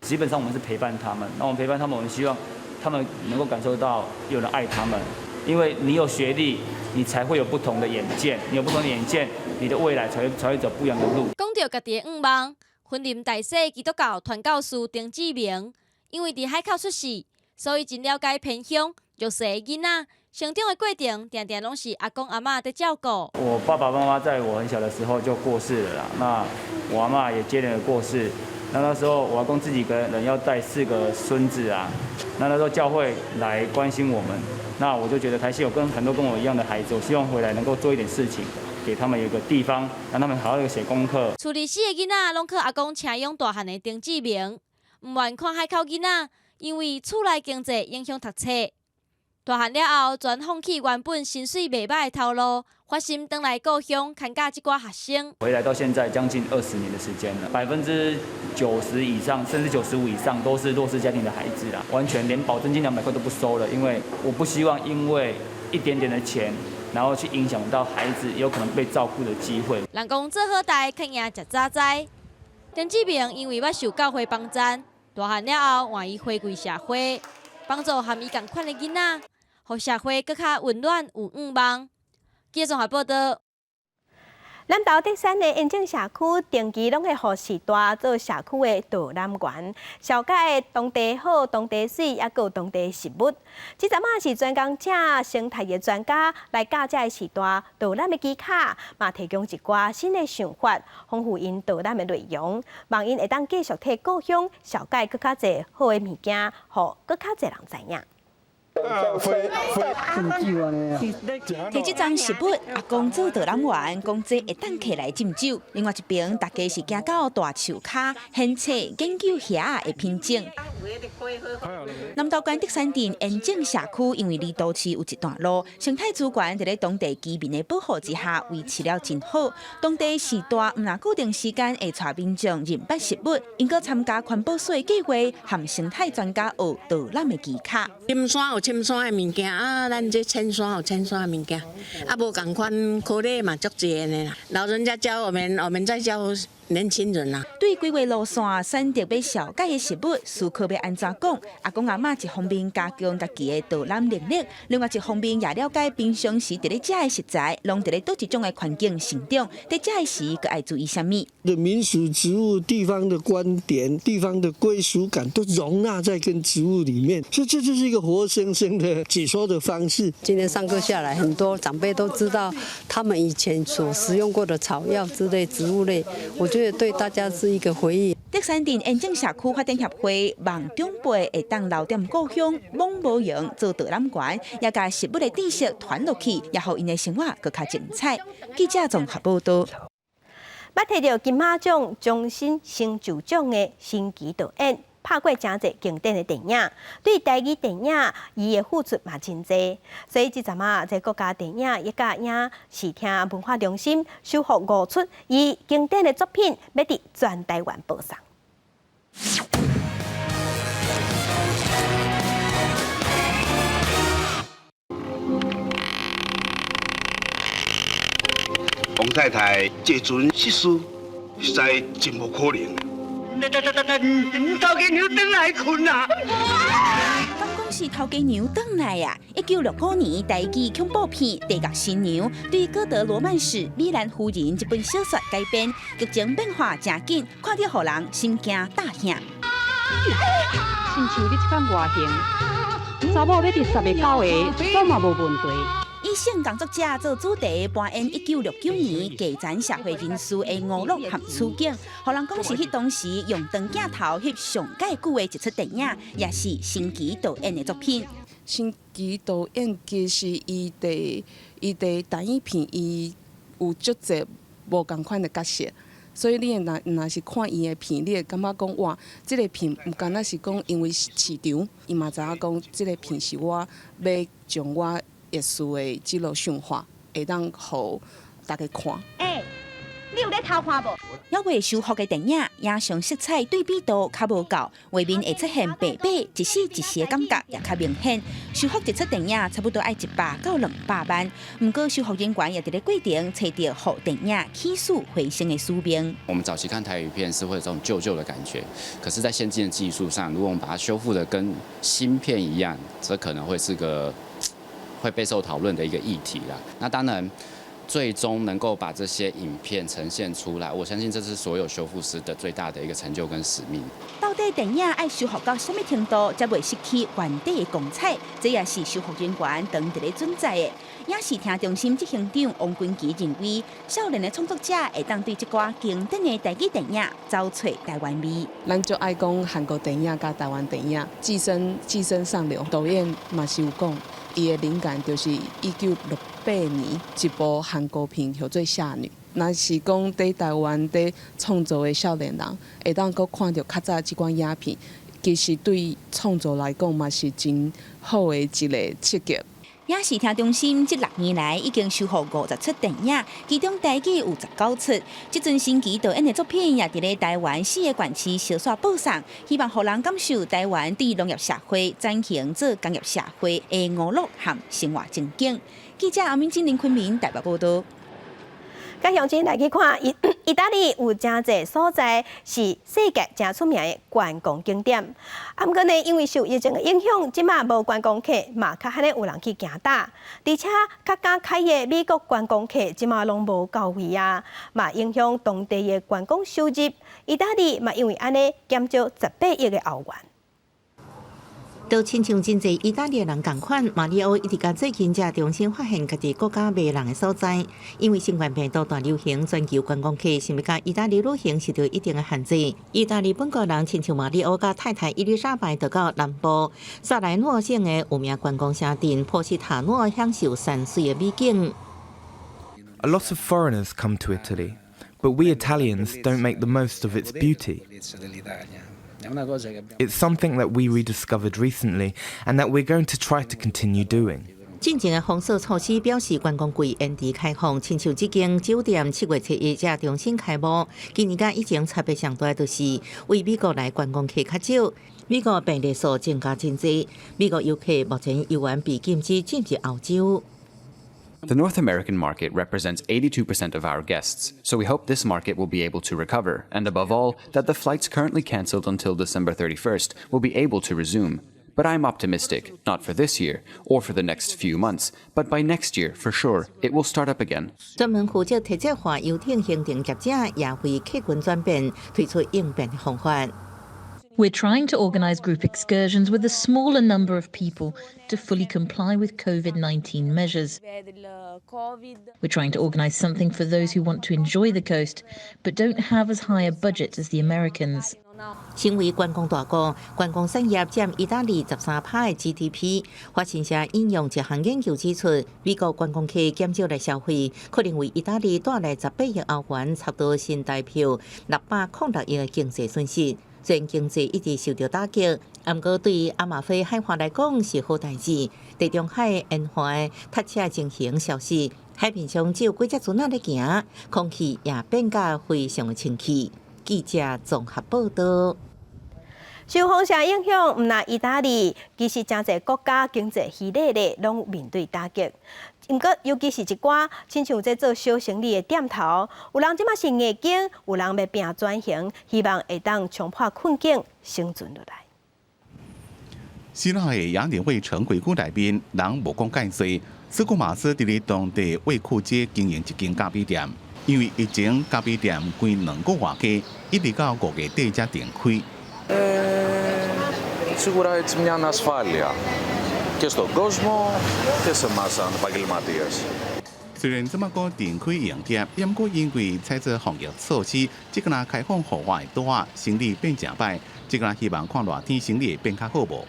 基本上我們是陪伴他們，那我們陪伴他們，我們希望他們能夠感受到有人愛他們。因為你有學歷，你才會有不同的眼見，你有不同的眼見，你的未來才會走不一樣的路。講著家己的願望，雲林大溪基督教傳教士丁志明，因為佇海口出世，所以真了解偏鄉弱勢的囡仔，成長的過程，定定攏是阿公阿嬤佇照顧。我爸爸媽媽在我很小的時候就過世了啦，那我阿嬤也接連的過世，那那時候我阿公自己一個人要帶四個孫子啊，那那時候教會來關心我們。那我就覺得台西有跟很多跟我一樣的孩子，我希望回來能夠做一點事情，給他們有一個地方，讓他們好好的寫功課。厝裡四個囡仔攏靠阿公請養大漢的丁志明，毋願看海口囡仔，因為厝內經濟影響讀冊。大漢了後，全放棄原本薪水袂䆀的頭路，發心轉來故鄉牽教這寡學生。回來到現在將近20年的時間了，90%以上，甚至95以上都是弱勢家庭的孩子啦，完全連保證金200塊都不收了，因為我不希望因為一點點的錢，然後去影響到孩子有可能被照顧的機會。人講做好代，較贏食早知。丁志明因為捌受教會幫贊，大漢了後願意回歸社會，幫助和伊仝款的囡仔。予社會閣較溫暖有願望。記者綜合報道。南投竹山的延正社區定期攏會予序大做社區的導覽員，紹介當地好、當地水，抑閣有當地食物。這陣仔是專工請生態的專家來教這个序大導覽的技巧，嘛提供一寡新的想法，豐富𪜶導覽的內容，望𪜶會當繼續替故鄉紹介閣較濟好的物件，予閣較濟人知影。提這欉食物，阿公做導覽員，講這會當客來斟酒。另外一邊，大家是行到大樹跤，現冊研究遐的品種。南投縣竹山鎮延整社區，因為離都市有一段路，生態資源佇咧當地居民的保護之下，維持了真好。當地序大，毋但固定時間會帶民眾認捌植物，𪜶閣參加環保署的計劃，和生態專家學導覽的技巧。深山有深山的物件啊，咱這淺山有淺山的物件，啊無仝款科學嘛足濟的啦。老人家教我們，我們在教年輕人啦。對規劃路線選擇欲紹介的食物，思考欲按怎講。阿公阿嬤一方面加強家己的導覽能力，另外一方面也了解平常時佇咧食的食材，攏佇咧佗一種的環境成長，佇食的時閣愛注意啥物。的民俗植物、地方的觀點、地方的歸屬感，都容納在跟植物裡面，所以這就是一個活生生的解說的方式。今天上課下來，很多長輩都知道他們以前所使用過的草藥之類、植物類，我覺得對大家是一個回憶。竹山鎮延整社區發展協會望長輩會當留踮故鄉，罔無閒做導覽員，也共食物的知識傳落去，也予𪜶的生活閣較精彩。記者綜合報導。捌提著金馬獎終身成就獎的新奇導演，拍過誠濟經典的電影，對台語電影伊的付出嘛真濟，所以這陣仔，這國家電影伊佮影視聽文化中心修復五齣伊經典的作品，欲佇全台灣播送。王太太坐船失事，實在真無可能。頭家娘轉來睏啊！敢講是頭家娘轉來啊！1965年，台語恐怖片《地獄新娘》對歌德羅曼史《米蘭夫人》這本小說改編，劇情變化誠緊，看著予人心驚膽嚇。親像你這款外形，查某欲佇十个九个，總嘛無問題。以性工作者做主題，扮演1969年底層社會人士的娛樂和處境，予人講是彼當時用長鏡頭翕上蓋久的一齣電影，也是新奇導演的作品。新奇導演其實伊佇台語片，伊有足濟無仝款的角色，所以你會若若是看伊的片，你會感覺講哇，這個片毋敢若是講因為市場，伊嘛知影講這個片是我欲將我藝術的這個想法，會當予大家看。欸，你有咧偷看無？猶未修復的電影，影像色彩對比度較無夠，畫面會出現白白一絲一絲的感覺，也較明顯。修復一齣電影差不多愛100到200萬，毋過修復人員也佇咧過程揣著予電影起死回生的使命。我們早期看台語片是會有這種舊舊的感覺，可是，在先進的技術上，如果我們把它修復得跟新片一樣，這可能會是個會備受討論的一個議題啦。那當然，最終能夠把這些影片呈現出來，我相信這是所有修復師的最大的一個成就跟使命。到底電影愛修復到啥物程度，才袂失去原底的光彩？這也是修復人員當佇咧準在的。影視聽中心執行長王君琪認為，少年的創作者會當對這寡經典的台語電影走揣台灣味。咱就愛講韓國電影佮台灣電影，寄生寄生上流導演嘛是有講，伊的靈感就是1968年一部韓國片叫做《俠女》。若是講佇台灣佇創作的少年人，會當閣看著較早這款影片，其實對創作來講嘛是真好的一個刺激。影視聽中心這6年來已經修復50齣電影，其中台語有19齣。這陣新奇導演的作品也佇咧台灣四個縣市相紲播送，希望予人感受台灣對農業社會轉型做工業社會的娛樂和生活情景。記者阿敏金、林坤明台北報導。佮鄉親來去看，意大利有誠濟所在是世界誠出名的觀光景點。啊，毋過呢，因為受疫情的影響，這馬無觀光客，嘛較罕有人去行踏。而且較敢開的美國觀光客，這馬攏無夠位啊，嘛影響當地的觀光收入。意大利嘛因為按呢減少18億的歐元。就親像真濟意大利人仝款，馬里奧一直共最近才重新發現家己國家迷人的所在。因為新冠病毒大流行，全球觀光客想欲共意大利旅行受著一定的限制。意大利本國人親像馬里奧佮太太伊麗莎白，就到南部薩萊諾省的有名觀光城鎮波西塔諾，享受山水的美景。 A lot of foreigners come to Italy, but we Italians don't make the most of its beauty. It's something that we rediscovered recently and that we're going to try to continue doing. 進前的封鎖措施表示觀光季延遲開放，親像這間酒店7月7日才重新開幕。今年佮以前差別上大，就是對美國來觀光客較少。美國病例數增加真濟，美國遊客目前猶原被禁止進入歐洲。 The North American market represents 82% of our guests, so we hope this market will be able to recover, and above all, that the flights currently cancelled until December 31st will be able to resume. But I'm optimistic, not for this year or for the next few months, but by next year, for sure, it will start up again. 專門負責特設化遊艇行程業者也為客群轉變推出應變的方法。 We're trying to organize group excursions with a smaller number of people to fully comply with COVID-19 measures. We're trying to organize something for those who want to enjoy the coast but don't have as high a budget as the Americans. 身為觀光大國，觀光產業佔意大利13趴的 GDP。法新社引用一項研究指出，美國觀光客減少來消費，可能為意大利帶來18億歐元，差不多新台幣606億的經濟損失。雖然經濟一直受到打擊，毋過對阿馬菲海岸來講是好代誌。地中海沿岸塞車情形消失，海面上只有幾隻船仔咧行，空氣也變甲非常的清氣。記者綜合報道。受風雪影響，毋但意大利，其實誠濟國家經濟虛弱咧，攏面對打擊。毋過，尤其是一寡親像這做小生意的店頭，有人這馬是逆境，有人欲拼轉型，希望會當衝破困境，生存落來。希臘的雅典衛城鬼谷內面，人無講蓋濟。斯庫馬斯佇咧當地衛庫街經營一間咖啡店，因為疫情，咖啡店關兩個外加，一直到5月底才重開。 Σίγουρα έτσι μια ανασφάλεια και στον κόσμο και σε εμάς σαν επαγγελματίες. 雖然這馬閣重開營業，毋過因為採取防疫措施，這個若開放戶外桌仔，生意變誠歹。這個希望看熱天生意會變較好無？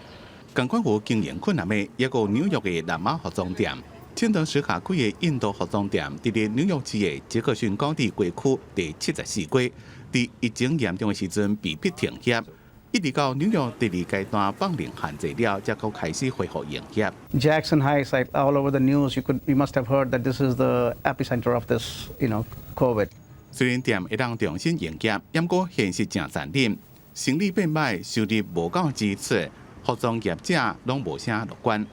仝款有經營困難的，抑閣有紐約的南馬服裝店，千德史卡開的印度服裝店，佇咧紐約市的傑克遜高地街區第74街，佇疫情嚴重的時陣被迫停業，一直到紐約第二階段放令限制了，才閣開始恢復營業。 Jackson Heights, like all over the news, you must have heard that this is the epicenter of this COVID. 雖然店會當重新營業，毋過現實誠殘忍，生意變歹，收入無夠支出，服裝業者攏無啥樂觀。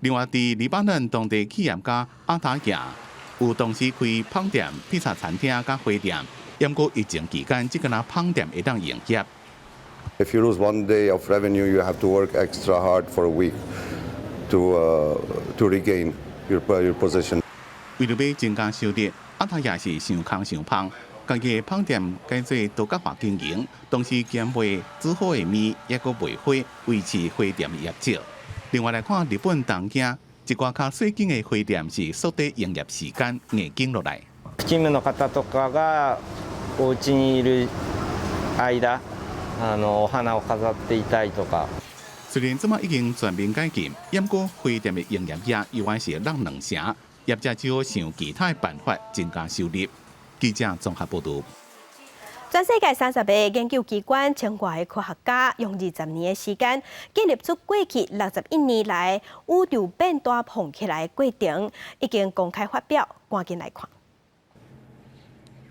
另外，佇黎巴嫩當地企業家阿塔亞有同時開麭店、披薩餐廳佮花店，毋過疫情期間，這個若麭店會當營業。 If you lose one day of revenue, you have to work extra hard for a week to regain your position. 為著欲增加收入，阿塔亞是想空想芳，家己的麭店改做多角化經營，同時兼賣煮好的麵，抑閣賣花，維持花店的業績。另外來看日本東京，一寡較細間的花店是縮短營業時間，硬撐落來。勤務の方とかがお家にいる間、お花を飾っていたいとか。雖然這馬已經全面解禁，毋過花店的營業額猶原是落兩成，業者只好想其他的辦法增加收入。記者綜合報導。全世界30個研究機關、千外个科學家，用20年的時間，建立出過去61年來宇宙變大膨起來的過程，已經公開發表，趕緊來看。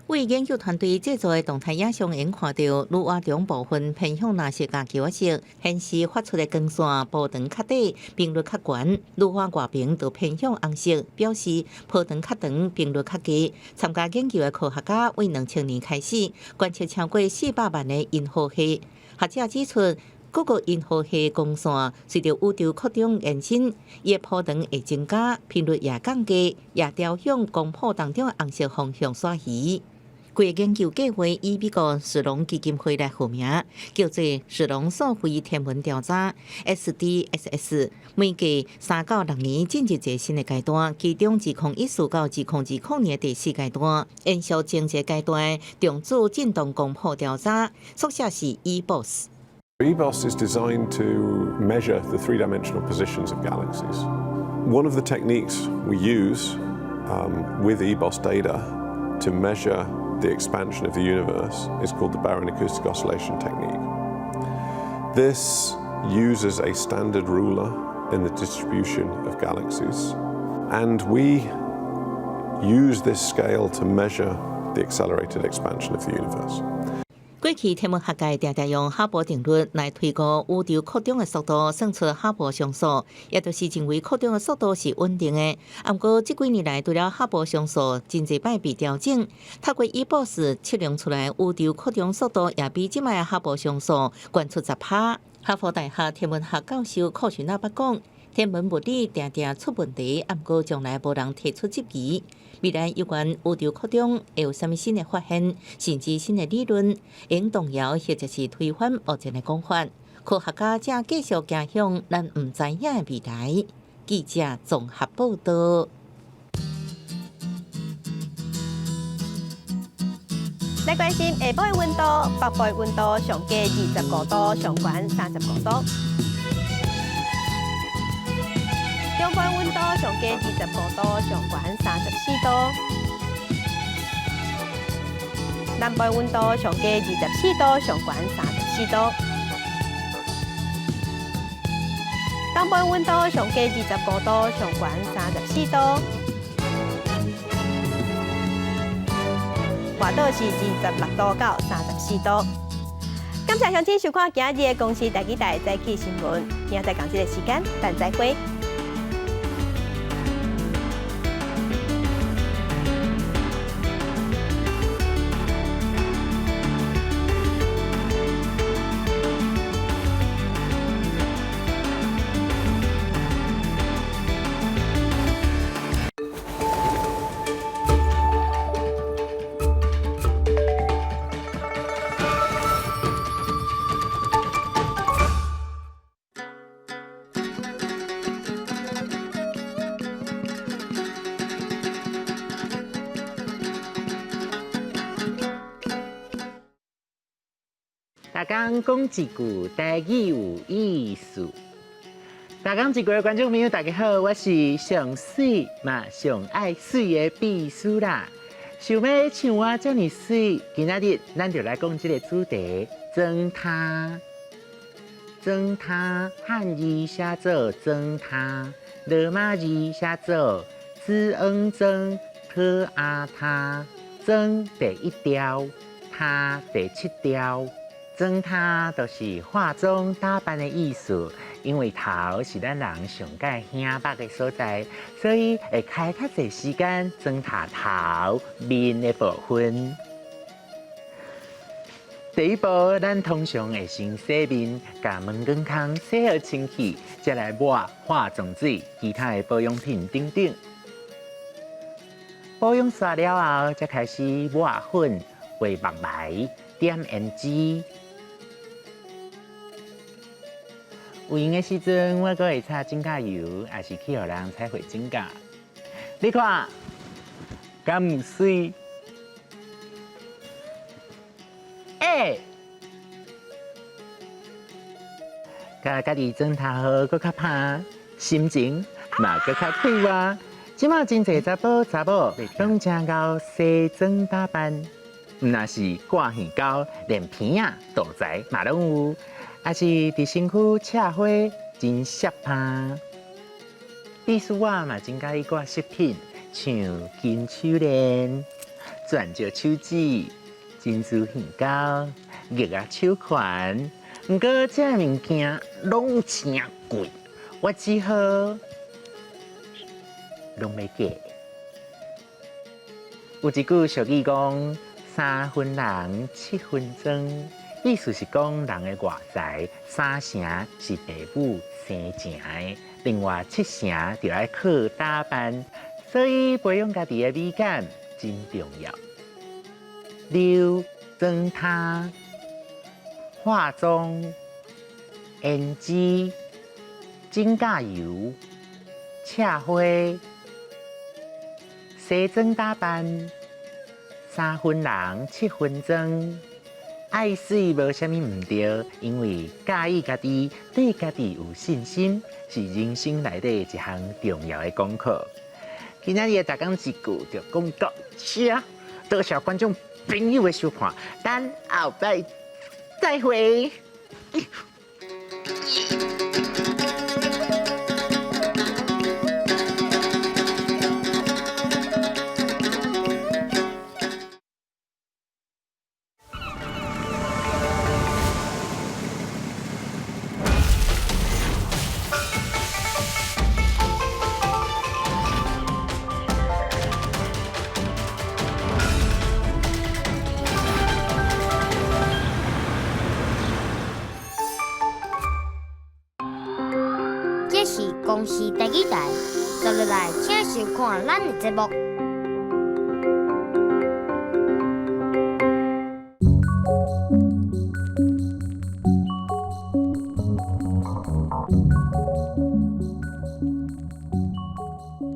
為研究團隊製作的動態影像，會看到女媧中部分偏向藍色佮球仔色，顯示發出的光線波長較短，頻率較懸；女媧外爿就偏向紅色，表示波長較長，頻率較低。參加研究的科學家為2000年開始觀測超過400萬个銀河系，學者指出，各個銀河系光線隨著宇宙擴張延伸，伊的波長會增加，頻率也降低，也朝向光譜當中的紅色方向徙移。規个研究計劃以美國史隆基金會來號名，叫做史隆數位天文調查（SDSS）。每隔3到6年進入一個新的階段，其中2014到2020年第四階段，延續前一個階段中子振動光譜調查，縮寫是 eBOSS。 eBOSS is designed to measure the three-dimensional positions of galaxies. One of the techniques we use with eBOSS data to measure the expansion of the universe is called the Baryonic acoustic oscillation technique. This uses a standard ruler in the distribution of galaxies. And we use this scale to measure the accelerated expansion of the universe. 過去天文學界定定用哈勃定律來推估宇宙擴張的速度，算出哈勃常數，也就是認為擴張的速度是穩定的。毋過這幾年來，除了哈勃常數真濟擺被調整，透過 eBOSS 測量出來宇宙擴張速度，也比這擺哈勃常數懸出10%。哈佛大學天文學教授庫什納捌講，天文物理定定出問題，毋過從來無人提出質疑。未來有關宇宙擴張會有啥物新的發現，甚至新的理論，會動搖或者是推翻目前的講法。科學家正繼續走向咱毋知影的未來。記者綜合報道。來關心下晡的溫度，北部的溫度上低25度，上懸35度。中部溫度上低25度，上懸34度。南部溫度上低24度，上懸34度。東部溫度上低25度，上懸34度。外島是26度到34度。感謝鄉親收看今日的公視台語台早起新聞，明仔載仝這个時間，咱再會。逐工講一句台語有意思。逐工一句的觀眾朋友，大家好，我是上媠嘛上愛媠的秘書啦。想欲像我遮爾媠，今仔日咱就來講這个主題：妝頭。妝頭漢字寫做妝頭，羅馬字寫做子恩妝，特阿他。妝第一調，頭第七調。妝頭就是化妝打扮的意思，因為頭是咱人上蓋顯目的所在，所以會開較濟時間妝頭頭面的部分。第一步，咱通常會先洗面，共毛管孔洗好清氣，再來抹化妝水、其他的保養品等等。保養煞了後，才開始抹粉、畫目眉、點胭脂。有閒的時陣，我閣會擦指甲油，抑是去予人彩繪指甲。你看，敢有媠？欸，共家己妝頭好，閣較拍，心情嘛閣較快活。這馬真濟查埔查某攏真𠢕西裝打扮，毋若是掛耳膠，連鼻仔、肚臍嘛攏有。抑是佇身軀赤花真攝拍。秘書我嘛真佮意掛飾品，像金手鏈、鑽石手指、珍珠耳膠、玉仔手環。毋過這物件攏誠貴，我只好攏欲假。有一句俗語講：三分人，七分妝。意思是講人的外在三成是父母生成的，另外七成就愛靠打扮，所以培養家己的美感真重要。留妝頭、化妝、胭脂、指甲油、赤花、西裝打扮，三分人七分妝。愛媠無啥物毋對，因為佮意家己，對家己有信心，是人生內底一項重要的功課。今仔日的逐工一句就講到這，多謝觀眾朋友的收看，咱後擺再會。在，請收看咱的節目。